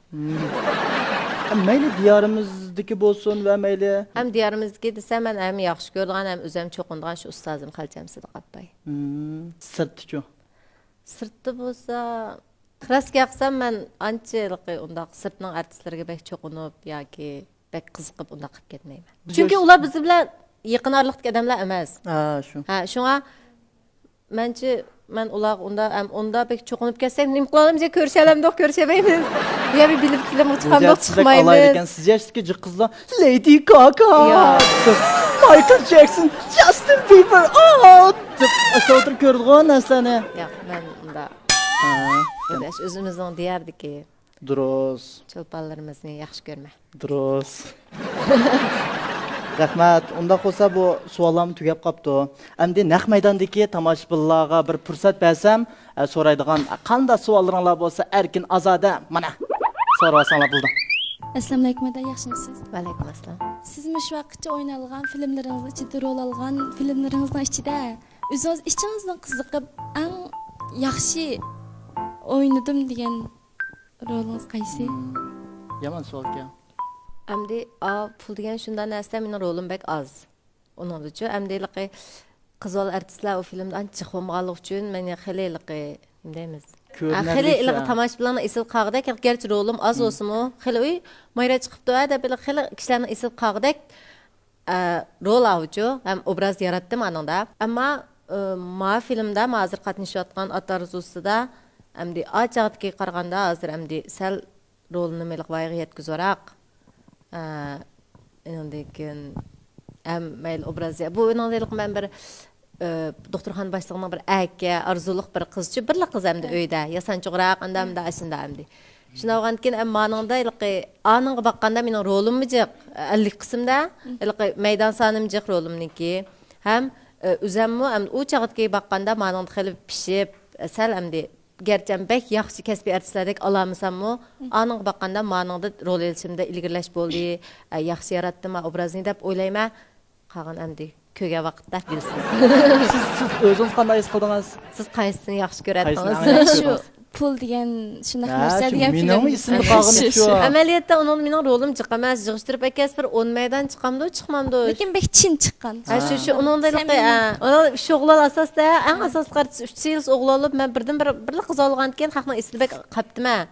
مەيلى دىيارىمىزدىكى بولسۇن ۋە مەيلى. ھەم دىيارىمىزدىكى دېسە، مەن ھەم ياخشى كۆرىدىغان، ھەم ئۆزۈم چوقۇنىدىغان شۇ ئۇستازىم خالىچام سىدىق ئاپاي. سىرتتىچۇ؟ سىرتتا بولسا، راست گەپ قىلسام، مەن ئانچە ھېلىقى ئۇنداق سىرتنىڭ ئارتىسلىرىغا بەك چوقۇنۇپ ياكى بەك قىزىقىپ ئۇنداق قىلىپ كەتمەيمەن. چۈنكى ئۇلار بىز بىلەن يېقىن ئارىلىقتىكى ئادەملەر ئەمەس. ھە، شۇ. ھە، شۇڭا مەنچە، مەن ئۇلارغا ئۇندا، ئەم، ئۇندا بەك چوقۇنۇپ كەتسەم، نېمە قىلالامىز؟ يا كۆرۈشەلەمدۇق، كۆرۈشەلمەيمىز. يا بىر بىلىپ فىلىمغا چىقامدۇق، چىقمايمىز. سىز ياشتىكى جىق قىزلار، لېدى گاگا، مايكل جەكسون، جاستىن بىبېر، ئا، دەپ ئاشۇ ئولتۇرۇپ كۆرىدىغان نەرسىلەرنى. ياق، مەن ئۇندا. ھە. ئۆزىمىزنىڭ دىيارىدىكى دۇرۇس. چولپانلىرىمىزنى ياخشى كۆرمە. دۇرۇس. رەھمەت. ئۇنداق بولسا بۇ سوئاللارمۇ تۈگەپ قاپتۇ. ئەمدى نەق مەيداندىكى تاماشىبىنلارغا بىر پۇرسەت بەرسەم، ئە، سورايدىغان قانداق سوئاللىرىڭلار بولسا ئەركىن ئازادە، مانا، سوراۋالساڭلار بولىدۇ. ئەسسالامۇئەلەيكۇم ئەدە، ياخشىمۇسىز؟ ۋەئەلەيكۇم ئەسسالام. سىز مۇشۇ ۋاقىتچە ئوينالغان فىلىملىرىڭىز ئىچىدە، رول ئالغان فىلىملىرىڭىزنىڭ ئىچىدە ئۆزىڭىز ئىچىڭىزدىن قىزىقىپ ئەڭ ياخشى ئوينىدىم دېگەن رولىڭىز قايسى؟ يامان سوئالكەن. ئەمدى، ئا، پۇل دېگەن شۇنداق نەرسىدە مېنىڭ رولۇم بەك ئاز. ئۇنىڭدىچۇ، ئەمدى ھېلىقى قىز بالا ئارتىسلار ئۇ فىلىمدا ئانچە جىق بولمىغانلىقى ئۈچۈن مەن خېلى ھېلىقى، نېمە دەيمىز، كۆرۈنەرلىك خېلى ھېلىقى تاماشىبىنلارنىڭ ئېسىل قاغىدەك، گەرچە رولۇم ئاز بولسىمۇ، خېلى، ئۇي، مايرا چىقىپتۇ ھە دەپ، ھېلىقى خېلى كىشىلەرنىڭ ئېسىل قاغىدەك، ئە، رول ئاۋۇچۇ ھەم ئوبراز ياراتتىم ئانىڭدا. ئەمما، ئە، ما فىلىمدا، ما ھازىر قاتنىشىۋاتقان ئات ئارزۇسىدا ئەمدى ئا چاغدىكىگە قارىغاندا ھازىر ئەمدى سەل رولىنى ھېلىقى ۋايىغا يەتكۈزۈۋراق. ئە، ئۇنىڭدىن كېيىن ھەم مەيلى ئوبراز، بۇ ئۇنىڭ ھېلىقى مەن بىر، ئە، دوختۇرخانا باشلىقىنىڭ بىر ئەكە، ئارزۇلۇق بىر قىزچۇ، بىرلا قىز ئەمدى ئۆيدە، ياسانچۇقراق، ئاندا مۇندا ئاشۇنداق ئەمدى. شۇنداق بولغاندىكىن، ئەمما ئانىڭدا ھېلىقى، ئانىڭغا باققاندا مېنىڭ رولۇممۇ جىق، ئەللىك قىسىمدا، ھېلىقى مەيدان سانىمۇ جىق رولۇمنىڭكى. ھەم، ئە، ئۆزەممۇ ئەمدى ئۇ چاغدىكى باققاندا مانىڭدا خېلى پىشىپ، سەل ئەمدى گەرچە بەك ياخشى كەسپىي ئارتىسلاردەك ئالالمىساممۇ، ئانىڭغا باققاندا مانىڭدا رول ئېلىشىمدا ئىلگىرىلەش بولدى، ئە، ياخشى ياراتتىم ئوبرازنى دەپ ئويلايمەن. قالغان ئەمدى كۆرگەن ۋاقىتتا بىلىسىز. سىز، سىز ئۆزىڭىز قانداق ھېس قىلدىڭىز؟ سىز قايسىسىنى ياخشى قايسىنى كۆرەتتىڭىز؟ ئەڭ ياخشى شۇ كۆردىڭىز؟ پۇل دېگەن شۇنداق ھە، نەرسە شۇ دېگەن مېنىڭمۇ فىلىم. ئېسىمدە قالغىنى شۇ. ئەمەلىيەتتە ئۇنىڭدا مېنىڭ رولۇم جىق ئەمەس، يىغىشتۇرۇپ ئەكەلسە بىر ئون مەيدان چىقامدۇ، چىقمامدۇ؟ لېكىن بەك چىن چىققان. ھە، شۇ، شۇ، ئۇنىڭدا ھېلىقى، ھە، ئۇنىڭ ئۈچ ئوغلان ئاساستا، ئەڭ ئاساسلىق ئارتىس ئۈچ سېيلس ئوغلان بولۇپ، مەن بىردىن بىر، بىرلا قىز ئالغاندىكىن خەقنىڭ ئېسىدە بەك قاپتىمەن.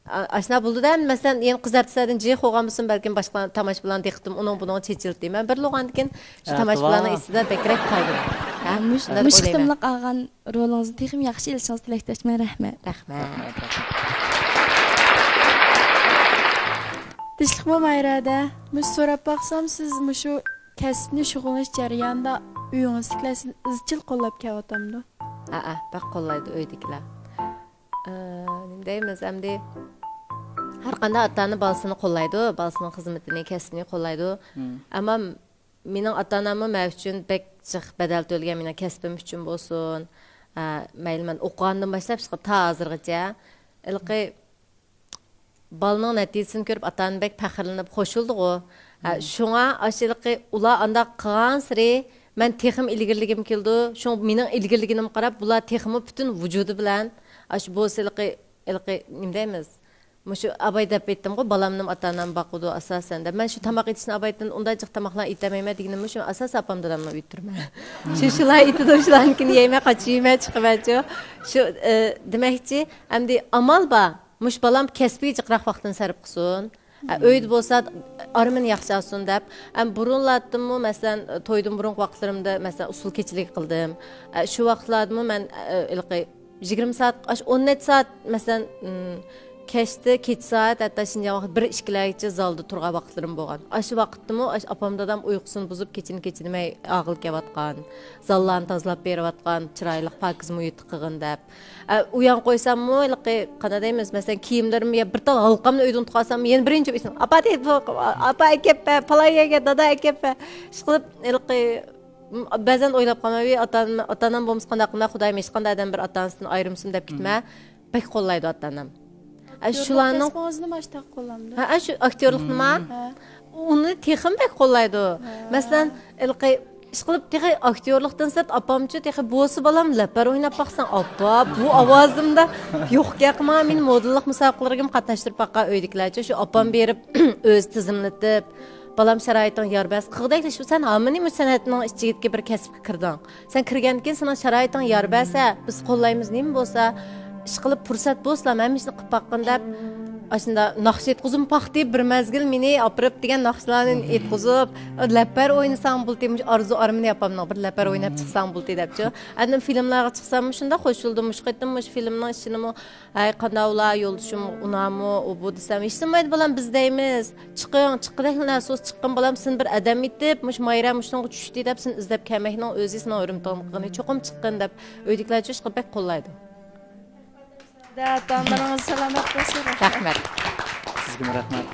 ئا-، ئاشۇنداق بولدىدە، مەسىلەن، يەنە قىز ئارتىسلاردىن جىق بولغان بولسۇن، بەلكىم باشقا تاماشىبىنلارنىڭ دىققىتىمۇ ئۇنىڭ بۇنىڭغا چېچىلدى. مەن بىرلا بولغاندىكىن شۇ تاماشىبىنلارنىڭ ئېسىدە بەكرەك قالدىم. ھە، مۇش-، شۇنداق مۇشۇ ئويلايمەن. قېتىملىق ئالغان رولىڭىزنى تېخىمۇ ياخشى ئېلىشىڭىزغا تىلەكداشمەن. رەھمەت. رەھمەت. تىنچلىقمۇ مايرادە؟ مۇشۇ سوراپ باقسام، سىز مۇشۇ كەسىپنى شۇغۇللىنىش جەريانىدا ئۆيىڭىزدىكىلەر سىزنى ئىزچىل قوللاپ كېلىۋاتامدۇ؟ ھەئە، بەك قوللايدۇ ئۆيدىكىلەر. ئى، نېمە دەيمىز، ئەمدى ھەر قانداق ئاتا-ئانا بالىسىنى قوللايدۇ، بالىسىنىڭ خىزمىتىنى، كەسپىنى قوللايدۇ. مم. ئەمما مېنىڭ ئاتا-ئاناممۇ مەن ئۈچۈن بەك جىق بەدەل تۆلىگەن، مېنىڭ كەسپىم ئۈچۈن بولسۇن. ئە، مەيلى مەن ئوقۇغاندىن باشلاپ تا ھازىرغىچە. ھېلىقى بالىنىڭ نەتىجىسىنى كۆرۈپ ئاتا-ئانا بەك پەخىرلىنىپ خۇشالدىغۇ. ھە، مم. شۇڭا ئاشۇ ھېلىقى ئۇلار ئانداق قىلغانسېرى مەن تېخىمۇ ئىلگىرىلىگۈم كېلىدۇ. شۇڭا مېنىڭ ئىلگىرىلىگىنىمگە قاراپ بۇلار تېخىمۇ پۈتۈن ۋۇجۇدى بىلەن ئاشۇ بولسا ھېلىقى، ھېلىقى نېمە دەيمىز؟ مۇشۇ ئاباي دەپ ئېيتتىمغۇ، بالامنىمۇ ئاتا-ئانام باقىدۇ ئاساسەن دەپ. مەن شۇ تاماق ئېتىشنى ئابايدىن ئۇنداق جىق تاماقلارنى ئېتەلمەيمەن دېگىنىممۇ شۇ ئاساسەن ئاپام دادامنىڭ ئۆيدە تۇرىمەن. شۇ، شۇلار ئېتىدۇ، شۇلارنىڭكىنى يەيمەن، قاچا يېمەن، چىقىمەنچۇ. شۇ، ئى، دېمەكچى، ئەمدى ئامال بار. مۇشۇ بالام كەسپىگە جىقراق ۋاقتىنى سەرپ قىلسۇن. ئە، ئۆيدە بولسا ئارمىنى ياخشى ئالسۇن دەپ. ئەم، بۇرۇنلاردىنمۇ، مەسىلەن، تويدىن بۇرۇنقى ۋاقىتلىرىمدا، مەسىلەن، ئۇسسۇل كېچىلىكى قىلدىم. ئە، شۇ ۋاقىتلاردىمۇ مەن، ئە، ھېلىقى يىگىرمە سائەت، ئاشۇ ئون نەچچە سائەت، مەسىلەن، ئىم، كەچتە، كېچە سائەت، ھەتتا شىنجاڭ ۋاقتى بىر، ئىككىلەرگىچە زالدا تۇرغان ۋاقىتلىرىم بولغان. ئاشۇ ۋاقىتتىمۇ ئاشۇ ئاپام دادام ئۇيقۇسىنى بۇزۇپ، كېچىنى كېچىدىمەي ئاغىل كېلىۋاتقان، زاللارنى تازىلاپ بېرىۋاتقان، چىرايلىق، پاكىز مۇھىتتا قىلغىن دەپ. ئە، ئۇيان قويساممۇ، ھېلىقى، قانداق دەيمىز، مەسىلەن، كىيىملىرىمنى يا بىر تال ھالقامنى ئۆيدە ئۇنتۇپ قالساممۇ، يەنە بىرىنچى ئۇيسام، «ئاپا، دەيدۇ، ئاپا ئەكەپ بەر، پالاي يەرگە، دادا ئەكەپ بەر.» ئىشقىلىپ، ھېلىقى، بەزەن ئويلاپ قالىمەن، ۋى، ئاتا-، ئاتا-ئانام بولمىسا قانداق قىلىمەن، خۇدايىم، ھېچقانداق ئادەم بىر ئاتا-ئانىسىدىن ئايرىمىسۇن دەپ كېتىمەن. بەك قوللايدۇ ئاتا-ئانام. ئە، ئاكتيورلۇق شۇلارنىڭ كەسپىڭىزنىمۇ ئاشتاق قوللامدۇ؟ ھە، ئە، شۇ ئاكتيورلۇقنىما؟ ھە. ئۇنى تېخىمۇ بەك قوللايدۇ. ھە. مەسىلەن، ھېلىقى ئىشقىلىپ، تېخى ئاكتيورلۇقتىن سىرت، ئاپامچۇ تېخى بوسا بالام لەپەر ئويناپ باقساڭ، ئاپا، بۇ ئاۋازىمدا يوق گەپ قىلما، مېنى مودېللىق مۇسابىقىلىرىگىمۇ قاتناشتۇرۇپ باققان ئۆيدىكىلەرچۇ، شۇ ئاپام بېرىپ ئۆزى تىزىملىتىپ، بالام، شارائىتىڭ يار بەرسە، قىلغۇدەكلا شۇ، سەن ھامىنى مۇشۇ سەنئەتنىڭ ئىچىدىكى بىر كەسىپكە كىردىڭ. سەن كىرگەندىن كېيىن سېنىڭ شارائىتىڭ يار بەرسە، بىز قوللايمىز، نېمە بولسا، ئىشقىلىپ پۇرسەت بولسىلا، ھەممە ئىشنى قىلىپ باققىن دەپ، ئاشۇنداق ناخشا ئېيتقۇزۇم پاختى بىر مەزگىل مېنى ئاپىرىپ دېگەن ناخشىلارنى ئېيتقۇزۇپ، لەپەر ئوينىساڭ بولدى، مۇشۇ ئارزۇ ئارمىنى ئاپامنىڭ بىر لەپەر ئويناپ چىقساڭ بولدى دەپچۇ. ئاندىن فىلىملارغا چىقساممۇ شۇنداق خۇشالدىم، مۇشۇ قېتىم مۇشۇ فىلىمنىڭ ئىچىنىمۇ، ھەي، قانداق ئۇلار، يولدىشىم ئۇنامۇ، ئۇ بۇ دېسەم، ھېچنېمە دەيدۇ، بالام، بىز دەيمىز. چىقىڭ، چىققۇدەكلا نەرسىڭىز چىققىن، بالام، سېنى بىر ئادەم ئېتىپ، مۇشۇ مايرا مۇشۇنىڭغا چۈشتى دەپ، سېنى ئىزدەپ كەلمەكنىڭ ئۆزى سېنىڭ ھۆرمىتىڭنى قىلغىنى، چوقۇم چىققىن دەپ، ئۆيدىكىلەر چوشقا بەك قوللايدۇ. دە، ئاتا-ئانىلىرىڭىز سالامەت بولسۇن. رەھمەت. سىزگىمۇ رەھمەت.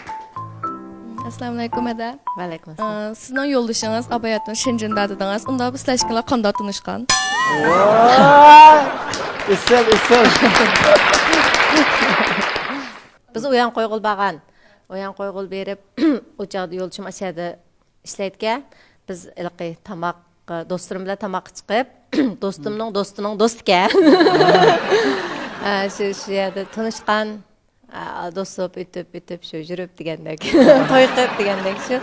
ئەسسالامۇئەلەيكۇم، ھەدە. ۋەئەلەيكۇم ئەسسالام. ئە، سىزنىڭ يولدىشىڭىز ئاباياتىن شېنجېندا دېدىڭىز. ئۇنداق بولسا سىلەر ئىككىلەر قانداق تونۇشقان؟ ۋاي! ئېسىل، ئېسىل. بىز ئۇيان قويغىلى بارغان. ئۇيان قويغىلى بېرىپ، ئۇ چاغدا يولدىشىم ئاشۇ يەردە ئىشلەيدىكەن. بىز ھېلىقى تاماق، دوستلىرىم بىلەن تاماققا چىقىپ، دوستۇمنىڭ دوستىنىڭ دوستىكەن. ھە، شۇ، شۇ يەردە تونۇشقان. ئا، دوست بولۇپ ئۆتۈپ، ئۆتۈپ، شۇ يۈرۈپ دېگەندەك. توي قىلىپ دېگەندەك شۇ.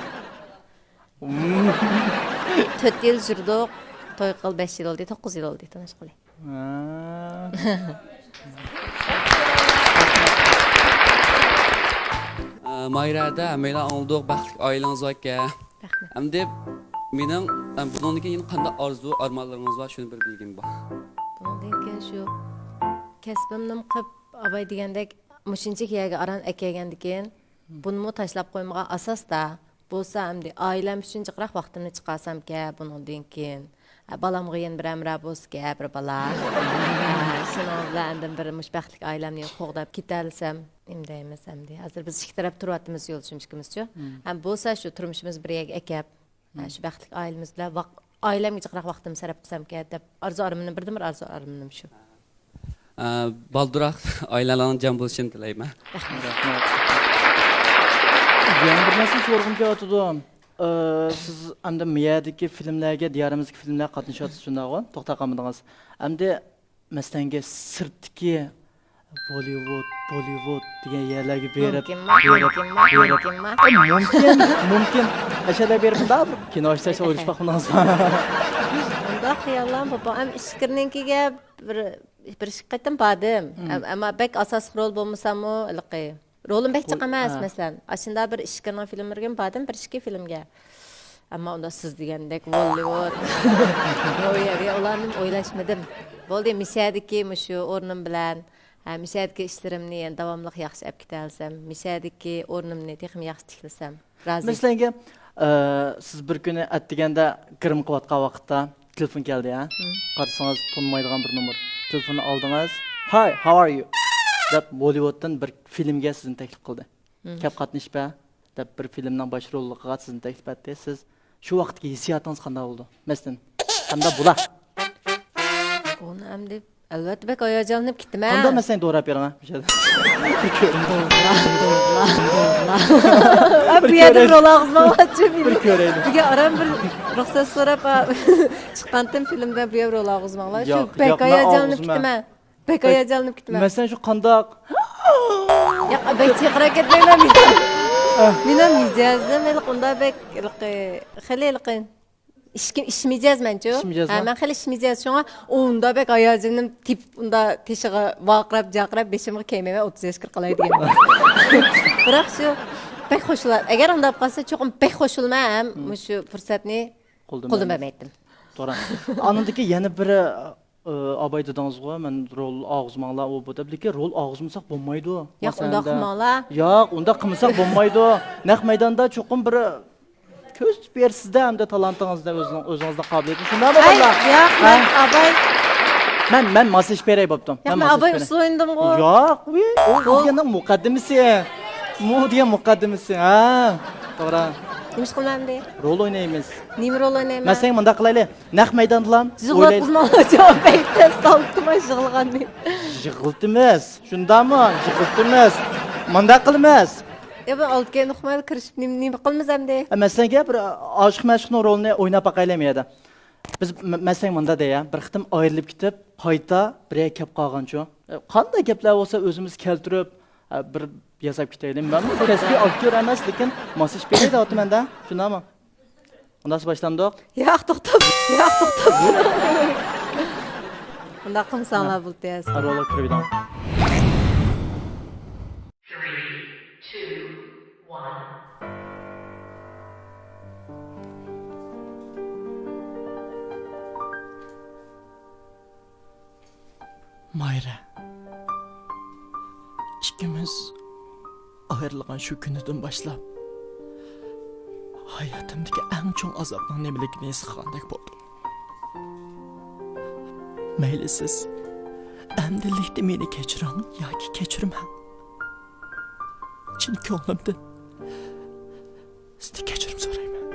تۆت يىل يۈردۇق، توي قىلغىلى بەش يىل بولدى، توققۇز يىل بولدى تونۇشقىلى. ئە، ماھىرە ھەدە، ھەممەيلەن ئاڭلىدۇق، بەختلىك ئائىلىڭىز باركەن. رەھمەت. ئەمدى مېنىڭ، ئەم، بۇنىڭدىن كېيىن قانداق ئارزۇ، ئارمانلىرىڭىز بار، شۇنى بىر بىلگۈم بار. بۇنىڭدىن كېيىن شۇ كەسپىمنىمۇ قىپ، ئاباي دېگەندەك، مۇشۇنچىلىك يەرگە ئاران ئەكەلگەندىكىن، بۇنىمۇ تاشلاپ قويمىغان ئاساستا، بولسا ئەمدى ئائىلەم ئۈچۈن جىقراق ۋاقتىمنى چىقارسامكەن بۇنىڭدىن كېيىن. ھە، بالامغا يەنە بىر ھەمراھ بولسىكەن، بىر بالا. ھە، شۇنىڭ بىلەن ئاندىن بىر مۇشۇ بەختلىك ئائىلەمنى قوغداپ كېتەلىسەم، نېمە دەيمىز ئەمدى. ھازىر بىز ئىككى تەرەپ تۇرۇۋاتىمىز يولدىشىم ئىككىمىزچۇ. ھەم بولسا شۇ تۇرمۇشىمىزنى بىر يەرگە ئەكەپ، ھە، شۇ بەختلىك ئائىلىمىز بىلەن ۋاق-، ئائىلەمگە جىقراق ۋاقتىمنى سەرپ قىلسامكەن دەپ ئارزۇ ئارمىنىم، بىردىنبىر ئارزۇ ئارمىنىم شۇ. ئە، بالدۇراق ئائىلەڭلارنىڭ جەم بولۇشىنى تىلەيمەن. رەھمەت. يەنە بىر نەرسىنى سورىغۇم كېلىۋاتىدۇ. ئە، سىز ئەمدى مىيەدىكى فىلىملەرگە، دىيارىمىزدىكى فىلىملەرگە قاتنىشىۋاتىسىز، شۇنداقغۇ؟ توختاپ قالمىدىڭىز. ئەمدى مەسىلەنگە سىرتتىكى بوللىۋۇد، بوللىۋۇد دېگەن يەرلەرگە بېرىپ، مۇمكىنما؟ بېرىپ، مۇمكىنما؟ بېرىپ. مۇمكىنما؟ ئە، مۇمكىن، مۇمكىن. ئەشەدە بېرىپ مۇنداق بىر كىنو ئىشلەشنى ئويلىشىپ باقمىدىڭىزمۇ؟ ئۇنداق خىياللار بولۇپ، ئەم، ئىچكىرىنىڭكىگە بىر، بىر ئىككى قېتىم باردىم. ئەم-، ئەمما بەك ئاساسلىق رول بولمىساممۇ، ھېلىقى، رولۇم بەك جىق ئەمەس، ھە. مەسىلەن، ئاشۇنداق بىر ئىككىنىڭ فىلىملىرىگىمۇ باردىم، بىر ئىككى فىلىمگە. ئەمما ئۇنداق سىز دېگەندەك ھوللىۋۇد، رويەۋى ئۇلارنى ئويلاشمىدىم. بولدى، مىشەدىكى مۇشۇ ئورنۇم بىلەن، ھە، مىشەدىكى ئىشلىرىمنى يەنە داۋاملىق ياخشى ئەپ كېتەلىسەم، مىشەدىكى ئورنۇمنى تېخىمۇ ياخشى تىكلىسەم، رازى. مەسىلەنگە، ئە، سىز بىر كۈنى ئەتىگەندە گىرىم قىلىۋاتقان ۋاقىتتا، تېلېفون كەلدى، ھە؟ قارىسىڭىز، تونۇمايدىغان بىر نومۇر. تېلېفوننى ئالدىڭىز. «Hi, how are you؟» دەپ، بوللىۋۇدتىن بىر فىلىمگە سىزنى تەكلىپ قىلدى. «كەپ قاتنىشىپ بەر» دەپ، بىر فىلىمنىڭ باش روللۇقىغا سىزنى تەكلىپ ئەتتى. سىز شۇ ۋاقىتتىكى ھېسسىياتىڭىز قانداق بولىدۇ؟ مەسىلەن، قانداق بولا؟ ئۇنى ئەمدى ئەلۋەتتە بەك ھاياجانلىنىپ كېتىمەن. قانداق مەسىلەن، دوراپ بېرىڭ، ھە، مۇشۇ يەردە. بىر كۆرۈڭ. بۇ يەردە بىر رول ئالغۇزماڭلارچۇ مېنى. بىر كۆرەيلى. بىگە ئاران بىر رۇخسەت سوراپ، ئا، چىققانتىم فىلىمدە بۇ يەردە رول ئالغۇزماڭلار. شۇ ياق، بەك ياق، مەن ھاياجانلىنىپ ئالغۇزمايمەن. كېتىمەن. بەك ھاياجانلىنىپ كېتىمەن. مەسىلەن، شۇ قانداق؟ ياق، بەك چىرقىراپ كەتمەيمەن مېنىڭ. مېنىڭ مىجەزىم ھېلىقى ئۇنداق بەك ھېلىقى، خېلى ھېلىقى ئىش، ئىش مىجەز مەنچۇ. ئىش مىجەز ھە، ما؟ مەن خېلى ئىش مىجەز، شۇڭا ئۇندا بەك ھاياجىنىم تېپىپ، ئۇندا تېشىغا ۋارقىراپ، جارقىراپ، بېشىمغا كىيمەيمەن، ئوتتۇز ياشقا قالاي دېگەن. بىراق شۇ بەك قوشۇلار. ئەگەر ئۇنداق بولۇپ قالسا، چوقۇم بەك قوشۇلىمەن ھەم مۇشۇ پۇرسەتنى قولدىن بەرمەيتتىم. توغرا. ئانىڭدىكى يەنە بىر، ئە، ئاباي دېدىڭىزغۇ، مەن رول ئالغۇزماڭلار، ئۇ بۇ دەپ. لېكىن رول ئالغۇزمىساق بولمايدۇ. ياق، ئۇنداق قىلماڭلار. ياق، ئۇنداق قىلمىساق بولمايدۇ. نەق مەيداندا چوقۇم بىر كۆرسىتىپ بېرىسىزدە، ئەمدى تالانتىڭىزنى، ئۆزىڭىز، ئۆزىڭىزنىڭ قابىلىيىتىنى. شۇنداقمۇ، ئەي، بالىلار؟ ياق، ھە؟ مەن ئاباي. مەن، مەن ماسلىشىپ بېرەي بوپتۇ. ياق، مەن ماسلىشىپ ئاباي بېرەي. ئۇسسۇل ئوينىدىمغۇ. ياق، ئۇ، ئۇ دېگەننىڭ مۇقەددىمىسى. مۇ دېگەن مۇقەددىمىسى. ھە، توغرا. نېمە ئىش قىلىمەن ئەمدى؟ رول ئوينايمىز. نېمە رول ئوينايمەن؟ مەسىلەن، مۇنداق قىلايلى. نەق مەيداندىلا. يىغلاتقۇزماڭلار، جاۋاب بەك تەس تاپتىم، يىغلىغاننى. يىغلىتىمىز. شۇنداقمۇ؟ يىغلىتىمىز. مۇنداق قىلىمىز. يا، بۇ ئالدى كەينى ئۇقمايلا كىرىشىپ نېمە، نېمە قىلىمىز ئەمدى؟ ئە، مەسىلەن، بىر ئاشىق مەشۇقنىڭ رولىنى ئويناپ باقايلى مۇ يەردە. بىز مە-، مەسىلەن، مۇنداق دەي، بىر قېتىم ئايرىلىپ كېتىپ، قايتا بىر يەرگە كەپ قالغانچۇ. ئە، قانداق گەپلەر بولسا ئۆزىمىز كەلتۈرۈپ، ئە، بىر ياساپ كېتەيلى. مەنمۇ كەسپىي ئاكتيور ئەمەس، لېكىن ماسلىشىپ بېرەي دەۋاتىمەن-دە. شۇنداقمۇ؟ ئۇنداقسا باشلامدۇق؟ ياق، توختاپ، ياق، توختاپ. ئۇنداق قىلمىساڭلار بولدى. ھە، رولغا كىرىۋېلىڭ. Three, two, one. مايرا، ئىككىمىز ئايرىلغان شۇ كۈنىدىن باشلاپ، ھاياتىمدىكى ئەڭ چوڭ ئازابنىڭ نېمىلىكىنى ھېس قىلغاندەك بولدۇم. مەيلى سىز ئەمدىلىكتە مېنى كەچۈرۈڭ ياكى كەچۈرمەڭ، چىن كۆڭلۈمدىن سىزدىن كەچۈرۈم سورايمەن.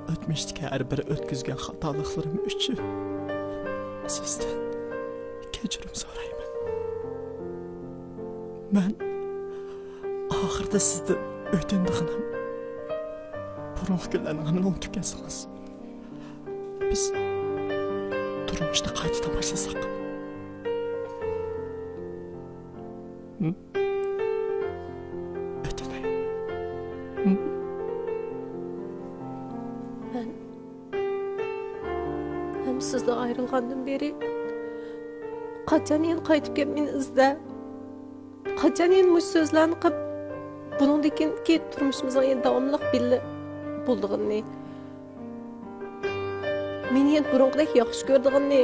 ئۆتمۈشتىكى ھەر بىر ئۆتكۈزگەن خاتالىقلىرىم ئۈچۈن سىزدىن كەچۈرۈم سورايمەن. مەن ئاخىرىدا سىزدىن ئۆتۈنىدىغىنىم، بۇرۇنقى كۈنلەرنىڭ ھەممىنى ئۇنتۇپ كەتسىڭىز، بىز تۇرمۇشنى قايتىدىن باشلىساق. ھىم؟ ئۆتۈنەي. ھىم؟ مەن ھەم سىزدىن ئايرىلغاندىن بېرى قاچان يەنە قايتىپ كېلىپ مېنى ئىزدە؟ قاچان يەنە مۇشۇ سۆزلەرنى قىلىپ، بۇنىڭدىن كېيىنكى تۇرمۇشىمىزنىڭ يەنە داۋاملىق بىللە بولىدىغىنىنى، مېنى يەنە بۇرۇنقىدەك ياخشى كۆرىدىغىنىنى،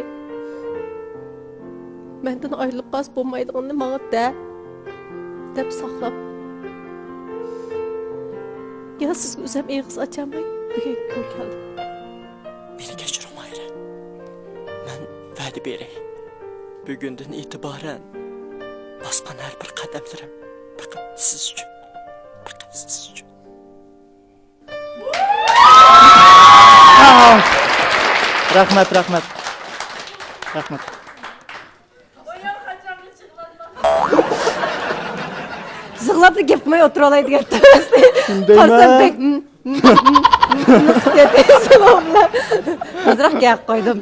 مەندىن ئايرىلىپ قالسا بولمايدىغىنىنى ماڭا دە، دەپ ساقلاپ، يەنە سىزگە ئۆزۈم ئېغىز ئاچالماي بۈگۈنكى كۈنگە كەلدىم. مېنى كەچۈرۈڭ، ماھىرە. مەن ۋەدە بېرەي. بۈگۈندىن ئېتىبارەن باسقان ھەر بىر قەدەملىرىم پەقەت سىز ئۈچۈن. پەقەت سىز ئۈچۈن. رەھمەت، رەھمەت. رەھمەت. يىغلاپلا گەپ قىلماي ئولتۇرالاي دېگەن تەۋەسى. شۇندايمۇ؟ قارىسام بەك، م، م، م، م، م، م، م، م، م، ئازراق گەپ قويدۇم.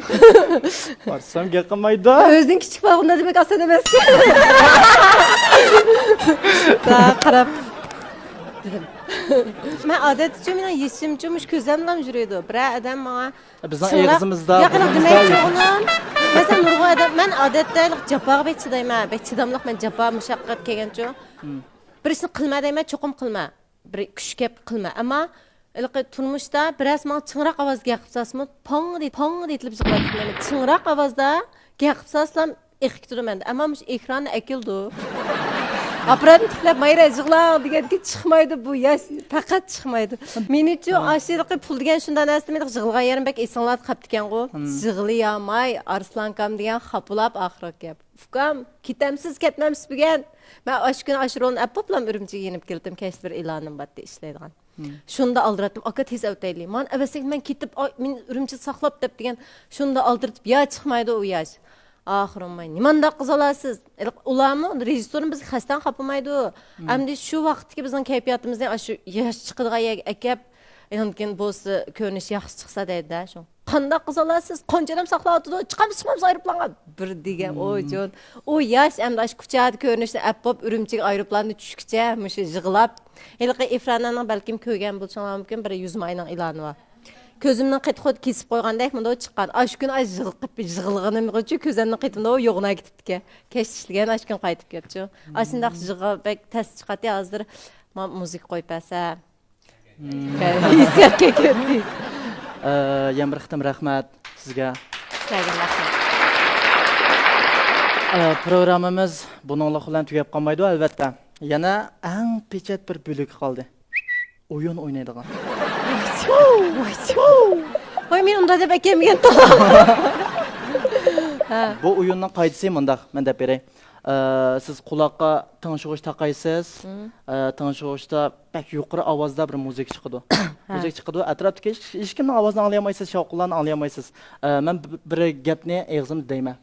قارىسام گەپ قىلمايدۇ. ئۆزىنىڭ كىچىك بالىغا دېمەك ئاسان ئەمەس. قاراپ دېدىم. مەن ئادەتتىچۇ، مېنىڭ يېشىمچۇ مۇشۇ كۆزۈملام يۈرىدۇ. بىرەر ئادەم ماڭا بىزنىڭ چىڭراق، ئېغىزىمىزدا، ياق، ياق، بۇرنىمىزدا دېمەيچى يوق. ئۇنىڭ. مەسىلەن، نۇرغۇن ئادەم، مەن ئادەتتە جاپاغا بەك چىدايمەن، بەك چىداملىق، مەن جاپا، مۇشەققەت كەلگەنچۇ. مم. بىر ئىشنى قىلما دەيمەن، چوقۇم قىلما. بىر كۈچ كەپ قىلما. ئەمما ھېلىقى تۇرمۇشتا بىرەرسى ماڭا چىڭراق ئاۋازدا گەپ قىلسىمۇ، پاڭ دەي-، پاڭ دېيىتىلىپ يىغلايتتىم. چىڭراق ئاۋازدا گەپ قىلسام، ئېقىپ كېتىدۇ مەندە. ئەمما مۇشۇ ئېكراننى ئەكېلىدۇ. ئاپپاراتنى تىكلەپ، مايرا يىغلاڭ دېگەندىكىن چىقمايدۇ بۇ ياش، پەقەت چىقمايدۇ. مېنىچۇ، ھە. ئاشۇ ھېلىقى پۇل دېگەن شۇنداق نەرسە، مېنىڭ يىغلىغان يېرىم بەك ئېسىڭلاردا قاپتىكەنغۇ. ھىم. يىغلىيالماي، ئارسلانكام دېگەن خاپىلاپ ئاخىرقى گەپ. ئۇكام، كېتەمسىز، كەتمەمسىز بۈگۈن؟ مەن ئاشۇ كۈنى ئاشۇ رولنى ئەپ بوپلام ئۈرۈمچىگە يېنىپ كېلىپتىم، كەچتە بىر ئېلانىم بارتتى ئىشلەيدىغان. مم. شۇندا ئالدىراتتىم، ئاكا تېز ئەۋتەيلى. مانا ئەۋەتسەك مەن كېتىپ، ئا، مېنى ئۈرۈمچىدە ساقلاپ دەپ دېگەن. شۇندا ئالدىرىتىپ، يا چىقمايدۇ ئۇ ياش. ئاخىرى بولماي، نېمانداق قىزالارسىز؟ ئۇلارمۇ، رېژىسسورمۇ بىزگە خەستەن خاپىمايدۇ. مم. ئەمدى شۇ ۋاقىتتىكى بىزنىڭ كەيپىياتىمىزنى ئاشۇ ياش چىقىدىغان يەرگە ئەكەپ، ئاندىن كېيىن بولسا كۆرۈنۈش ياخشى چىقسا دەيدۇ-دە شۇ. قانداق قىزالارسىز؟ قانچە ئادەم ساقلاۋاتىدۇ؟ چىقامسىز، چىقمامسىز ئايروپىلانغا؟ بىر دېگەن، ئوي جان. ئۇ ياش ئەمدى ئاشۇ كۇچادا كۆرۈنۈشنى ئەپ بوپ، ئۈرۈمچىگە ئايروپىلاندا چۈشكىچە مۇشۇ يىغلاپ. ھېلىقى ئېفرانەنىڭ بەلكىم كۆرگەن بولۇشۇڭلار مۇمكىن، بىر يۈز ماينىڭ ئېلانى بار. كۆزۈمنىڭ قېتى خۇددى كېسىپ قويغاندەك مۇنداق چىققان. ئاشۇ كۈنى ئاي يىغلىغىنىمغىچۇ كۆزۈمنىڭ قېتى مۇنداق يوغىنا كېتىپتىكەن. كەچتە ئىشلىگەن، ئاشۇ كۈنى قايتىپ كەپتۇ. ئاشۇنداق يىغا بەك تەس چىقاتتى. ھازىر ما مۇزىكا قويۇپ بەرسە. ھېسسىياتقا كىردى. ئە، يەنە بىر قېتىم رەھمەت سىزگە. سىزگە رەھمەت. ئە، پروگراممىمىز بۇنىڭلىق بىلەن تۈگەپ قالمايدۇ، ئەلۋەتتە. يەنە ئەڭ پېچەت بىر بۆلىكى قالدى. ئويۇن ئوينايدىغان. ۋاي، مەن ئۇنداق دەپ ئەكەلمىگەن. ھە. بۇ ئويۇننىڭ قائىدىسى مۇنداق، مەن دەپ بېرەي. ئە، سىز قۇلاققا تىڭشىغۇچ تاقايسىز. مم. ئە، تىڭشىغۇچتا بەك يۇقىرى ئاۋازدا بىر مۇزىكا چىقىدۇ. ھە. مۇزىكا چىقىدۇ، ئەتراپتىكى ھېچ، ھېچكىمنىڭ ئاۋازىنى ئاڭلىيالمايسىز، شاۋقۇنلارنى ئاڭلىيالمايسىز. ئە، مەن ب-، بىر گەپنى ئېغىزىمدا دەيمەن.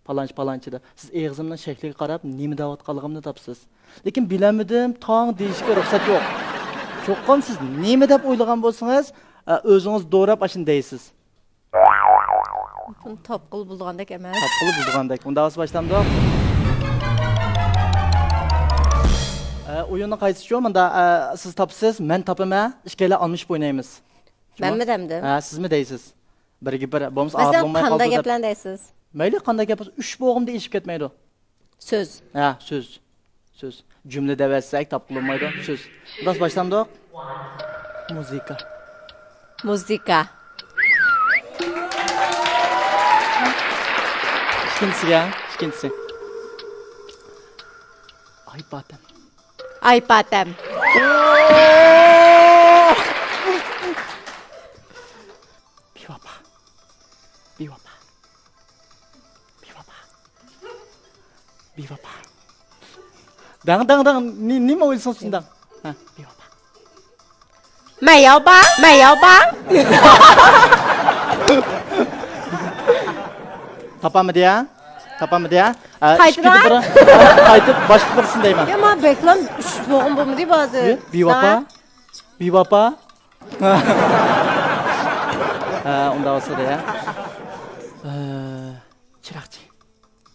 پالانچى، پالانچى دەپ. سىز ئېغىزىمنىڭ شەكلىگە قاراپ نېمە دەۋاتقانلىقىمنى تاپىسىز. لېكىن بىلەلمىدىم، تاڭ دېيىشكە رۇخسەت يوق. چوقۇم سىز نېمە دەپ ئويلىغان بولسىڭىز، ئە، ئۆزىڭىز دوراپ ئاشۇنى دەيسىز. بۇنى تاپقىلى بولىدىغاندەك ئەمەس. تاپقىلى بولىدىغاندەك. ئۇنداق بولسا باشلامدۇق؟ ئە، ئويۇننىڭ قايسىچۇ؟ مۇندا، ئە، سىز تاپىسىز، مەن تاپىمەن، ئىككىيلەن ئالمىشىپ ئوينايمىز. شۇمۇ؟ مەنمۇ دەمدىم. ھە، سىزمۇ دەيسىز. بىرگە بىر، بولمىسا ئاز مەسىلەن، بولماي قانداق قالدى دەپ. گەپلەرنى دەيسىز؟ مەيلى، قانداق گەپ بولسا، ئۈچ بوغۇمدا ئېشىپ كەتمەيدۇ. سۆز. ھە، سۆز. سۆز. جۈملە دەۋەتسەك تاپقىلى بولمايدۇ. سۆز. راست باشلامدۇق؟ مۇزىكا. مۇزىكا. ئىككىنچىسىگە، ئىككىنچىسى. ئاي پاتەم. ئاي پاتەم. بىۋاپا. بىۋاپا. بىۋاپا. بىۋاپا. داڭ، داڭ، داڭ. نى-، نېمە ئويلىسىڭىز شۇنداق. ھە، بىۋاپا. مەياۋبا، مەياۋبا. تاپالمىدى يا؟ تاپالمىدى يا؟ ئە، قايتىدىن؟ ئىككى بىر، قايتىپ باشقا بىرسىنى دەيمەن. يا، ما بەكلەم ئۈچ بوغۇم بولمىدى بازى. بىۋاپا. ھە؟ بىۋاپا. ھە، ئۇنداق بولسا دە يا. ئە، چىراغچى.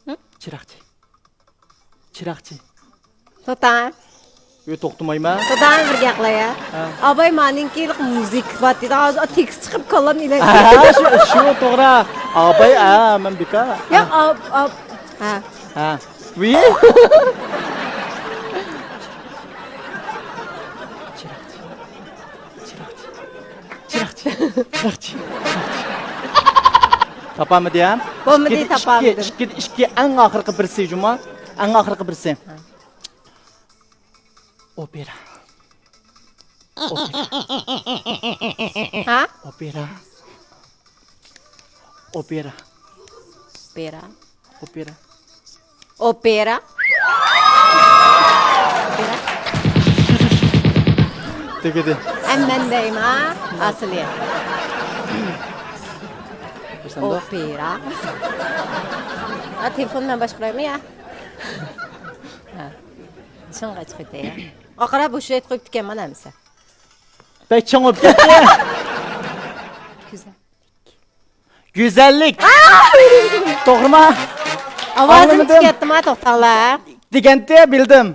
ھە؟ چىراغچى. چىراغچى. توتا. يو، توختىمايمەن. دادام بىر گەپ قىلاي. ھە. ئاباي مانىڭكى مۇزىكا بار دېدى. ھازىر تېكىست چىقىپ كاللام ئىلەشتى. ھە، شۇ، شۇ توغرا. ئاباي، ھە، مەن بىكار. ياق، ئاب-، ئاب-، ھە. ھە. ۋىي. چىراغچى، چىراغچى، چىراغچى. تاپالمىدى ھە؟ بولمىدى، ئىككىدە ئىككى، تاپالمىدىم. ئىككىدە ئىككى، ئەڭ ئاخىرقى بىرسى جۇما. ئەڭ ئاخىرقى بىرسى. ھە. ئوپېرا. ئوپېرا. ھە؟ ئوپېرا. ئوپېرا. ئوپېرا. ئوپېرا. ئوپېرا. ئوپېرا. تۈگىدى. ھەم مەن دەيمەن، ئاسىلى. ئوپېرا. ھە، تېلېفوننى مەن باشقۇرايمۇ يا؟ ھە. شۇڭغا چىقىپ كېتەي يا. ئاقىرا بوشايتىپ قويۇپتىكەن مانا ئەمىسە. بەك چوڭ بولۇپ كەتتى. گۈزەل. گۈزەللىك. توغرىما؟ ئاۋازىم ئاڭلىمىدىم. چىقىپ كەتتىما، توختاڭلار. دېگەنتى بىلدىم.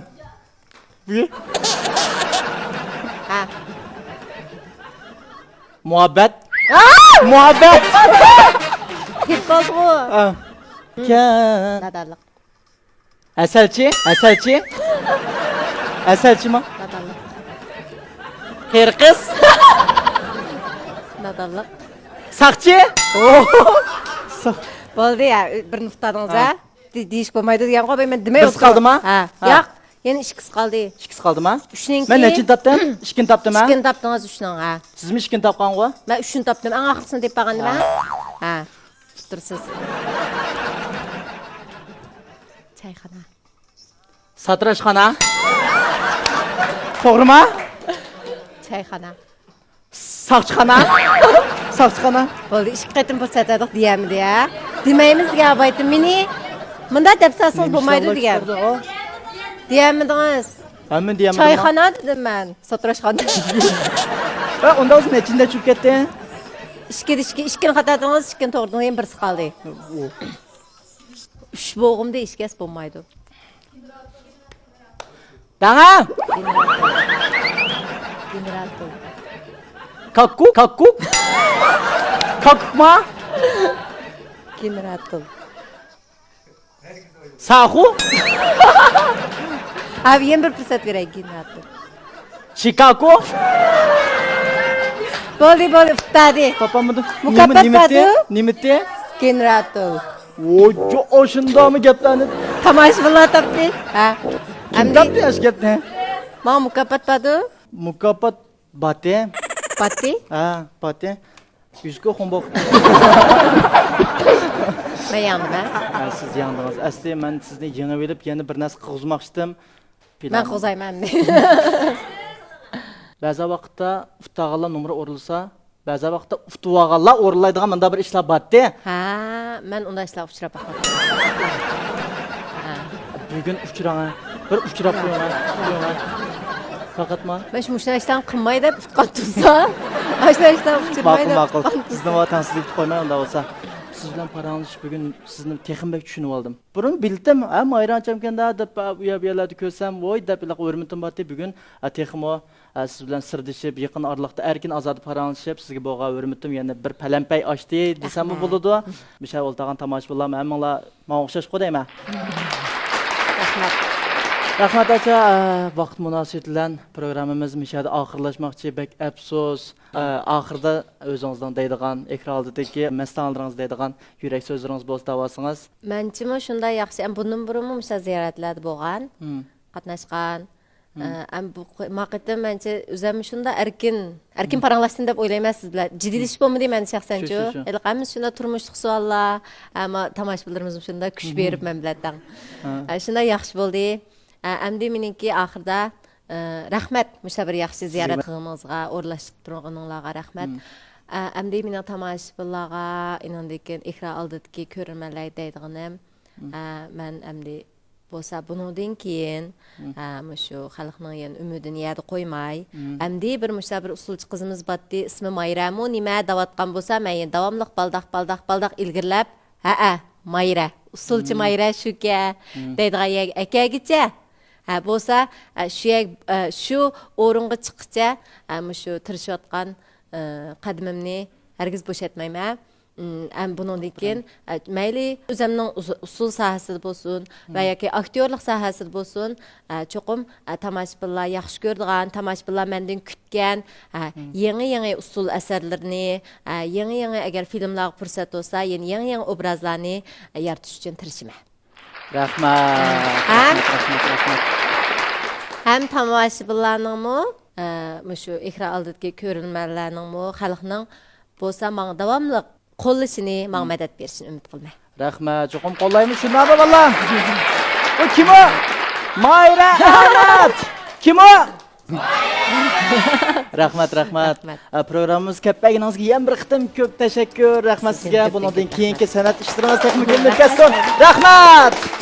ھە. مۇھەببەت. مۇھەببەت. تېپىپ قالدىغۇ. ھە. كەن. نادانلىق. ھەسەلچى، ھەسەلچى. ھەسەلچىما؟ نادانلىق. قېرى قىز. نادانلىق. ساقچى. ساق- بولدى يا، بىر نۇقتا ئالدىڭىز ھە. ھە. دې-، دېيىشكە بولمايدۇ دېگەنغۇ، مەن دېمەي بىرسى قالدىما؟ ھە. ھە. ياق، يەنە ئىككىسى قالدى. ئىككىسى قالدىما؟ ئۈچنىڭكى. مەن نەچچىنى تاپتىم؟ ئىككىنى تاپتىما؟ ئىككىنى تاپتىڭىز، ئۈچنىڭ، ھە. سىزمۇ ئىككىنى تاپقانغۇ؟ مەن ئۈچنى تاپتىم، ئەڭ ئاخىرقىسىنى دەپ بەرگەندىمەن. ھە. ھە. ئۇتتۇرسىز. چايخانا. ساتىراشخانا. توغرىما؟ چايخانا. ساقچىخانا. ساقچىخانا. بولدى، ئىككى قېتىم پۇرسەت بەردۇق، دېيەلمىدى ھە. دېمەيمىز دېگەن ئاۋايتىم مېنى. مۇنداق دەپ سالسىڭىز بولمايدۇ دېگەن. دېيەلمىدىڭىز. ھەممىنى دېيەلمىدىڭ. چايخانا دېدىم مەن. ساتىراشخانا. ھە، ئۇنداق بولسا نەچچىنچىدە چۈشۈپ كەتتى؟ ئىككىدە ئىككى، ئىككىنى خاتا دېدىڭىز، ئىككىنى توغرا دېدىڭىز، يەنە بىرسى قالدى. ئۈچ بولغۇمدى، ھېچكەس بولمايدۇ. داڭا! گېنېراتور. كاككۇك؟ كاككۇك؟ كاككۇكما؟ گېنېراتور. ساخۇ؟ ھە، يەنە بىر پۇرسەت بېرەي، گېنېراتور. چىكاگو؟ بولدى، بولدى، ئۇتتى. تاپالمىدىم. مۇكاپات نېمە، نېمىتى؟ باردا. نېمىتى؟ گېنېراتور. ۋوي، ئاشۇنداقمۇ گەپلەرنى؟ تاماشىبىنلار تاپتى. ھە. كىم ئەمدى تاپتى ئاشۇ گەپنى؟ ماڭا مۇكاپات باردا. مۇكاپات باتى. باتى؟ ھە، باتى. يۈزكو خۇڭبوق. مەن ياڭدىم ھە. ھە، سىز ياڭدىڭىز. ئەسلى مەن سىزنى يېڭىۋېلىپ يەنە بىر نەرسە قىلغۇزماقچىدىم. مەن قوزايمەن ئەمدى. بەزى ۋاقىتتا ئۇتتاغانلار نومۇر ئورۇنلىسا، بەزى ۋاقىتتا ئۇتۇۋالغانلار ئورۇنلايدىغان مۇنداق بىر ئىشلار بارتى. ھە، مەن ئۇنداق ئىشلارغا ئۇچراپ باقمىدىم. ھە. بۈگۈن ئۇچراڭ، بىر ئۇچراپ قويۇڭ، قويۇڭ. پەقەتما. مەن شۇ مۇشۇنداق ئىشلارنى قىلماي دەپ ئۇتقان تۇرسا، ئاشۇنداق ئىشلارغا ئۇچرىماي ماقۇل، دەپ ماقۇل. ئۇتقان تۇرسا. سىزنى تەڭسىزلىك قىلىپ قويماي ئۇنداق بولسا. سىز بىلەن پاراڭلىشىپ بۈگۈن سىزنى تېخىمۇ بەك چۈشىنىۋالدىم. بۇرۇن بىلدىم، ھە، مايرانچامكەن-دە دەپ، ئۇ يەر، بۇ يەرلەردە كۆرسەم، ۋوي دەپ ھېلىقى ھۆرمىتىم بارتى. بۈگۈن، ھە، تېخىمۇ، ھە، سىز بىلەن سىردىشىپ، يېقىن ئارىلىقتا ئەركىن ئازادە پاراڭلىشىپ، سىزگە بولغان ھۆرمىتىم يەنە بىر پەلەمپەي ئاشتى دېسەممۇ رەھمەت. بولىدۇ. مۇشۇ يەردە ئولتۇرغان تاماشىبىنلارمۇ ھەممىڭلار ماڭا ئوخشاشقۇ دەيمەن. رەھمەت. رەھمەت ئاچا، ھە، ۋاقىت مۇناسىۋىتى بىلەن پروگراممىمىز مۇشۇ يەردە ئاخىرلاشماقچى، بەك ئەپسۇس. ئە، ئاخىرىدا ئۆزىڭىزنىڭ دەيدىغان، ئېكران ئالدىدىكى مەستانىلىرىڭىز دەيدىغان يۈرەك سۆزلىرىڭىز بولسا دەۋالسىڭىز. مەنچىمۇ شۇنداق ياخشى، ئەم، بۇندىن بۇرۇنمۇ مۇشۇنداق زىيارەتلەردە بولغان، مم. قاتناشقان. مم. ئە، ئەم، بۇ قى-، ما قېتىم مەنچە ئۆزەممۇ شۇنداق ئەركىن، ئەركىن مم. پاراڭلاشتىم دەپ ئويلايمەن سىز بىلەن. جىددىيلىشىپ بولمىدى مەن شەخسەنچۇ. شۇ، شۇ، شۇ. ھېلىقى ھەممىسى شۇنداق تۇرمۇشلۇق سوئاللار، ئەمما تاماشىبىنلىرىمىزمۇ شۇنداق كۈچ مم. بېرىپ مەن بىلەن تەڭ. ھە. ئە، شۇنداق ياخشى بولدى. ئە، ئەمدى مېنىڭكى ئاخىرىدا، ئە، رەھمەت، مۇشۇنداق بىر ياخشى زىيارەت قىلغىنىڭىزغا، ئورۇنلاشتۇرۇپ تۇرغىنىڭلارغا رەھمەت. مم. ئە، ئەمدى مېنىڭ تاماشىبىنلارغا، ئېنىڭدىن كېيىن ئېكران ئالدىدىكى كۆرۈرمەنلەرگە دەيدىغىنىم، مم. ئە، مەن ئەمدى بولسا بۇنىڭدىن كېيىن، مم. ئە، مۇشۇ خەلقنىڭ يەنە ئۈمىدىنى يەردە قويماي، مم. ئەمدى بىر مۇشۇنداق بىر ئۇسسۇلچى قىزىمىز بارتتى، ئىسمى مايرەمۇ نېمە دەۋاتقان بولسا، مەن يەنە داۋاملىق بالداق، بالداق، بالداق ئىلگىرىلەپ، ھەئە، مايرە، ئۇسسۇلچى مم. مايرە شۇكە، مم. دەيدىغان يەرگە ئەكەلگىچە، ھە، بولسا، ئە، شۇ يەر-، ئە، شۇ ئورۇنغا چىققىچە، ئە، مۇشۇ تىرىشىۋاتقان، ئە، قەدىمىمنى ھەرگىز بوشاتمايمەن. ئىم، ھەم بۇنىڭدىن كېيىن، ئە، مەيلى ئۆزۈمنىڭ ئۇز-، ئۇسسۇل ساھەسىدە بولسۇن ۋە ياكى ئاكتيورلۇق ساھەسىدە بولسۇن، ئە، چوقۇم، ئە، تاماشىبىنلار ياخشى كۆرىدىغان، تاماشىبىنلار مەندىن كۈتكەن، ئە، يېڭى-يېڭى ئۇسسۇل ئەسەرلىرىنى، ئە، يېڭى-يېڭى، ئەگەر فىلىملارغا پۇرسەت بولسا، يەنە يېڭى-يېڭى ئوبرازلارنى، ئە، يارىتىش ئۈچۈن تىرىشىمەن. رەھمەت. ھەم؟ رەھمەت، رەھمەت، رەھمەت. ھەم تاماشىبىنلارنىڭمۇ، ئە، مۇشۇ ئېكران ئالدىدىكى كۆرۈرمەنلەرنىڭمۇ، خەلقنىڭ بولسا ماڭا داۋاملىق قوللىشىنى، ماڭا مەدەت بېرىشىنى ئۈمىد قىلىمەن. رەھمەت، چوقۇم قوللايمىز، شۇنداقمۇ بالىلار؟ ئۇ كىم ئۇ؟ ماھىرە ئەمەت! كىم ئۇ؟ رەھمەت، رەھمەت. رەھمەت. ئە، پروگراممىمىزغا كەپ بەرگىنىڭىزگە يەنە بىر قېتىم كۆپ تەشەككۈر. رەھمەت سىزگە. سىزگە كۆپتىن بۇنىڭدىن كۆپ كېيىنكى سەنئەت ئىشلىرىڭىز تېخىمۇ گۈللىنىپ كەتسۇن. رەھمەت.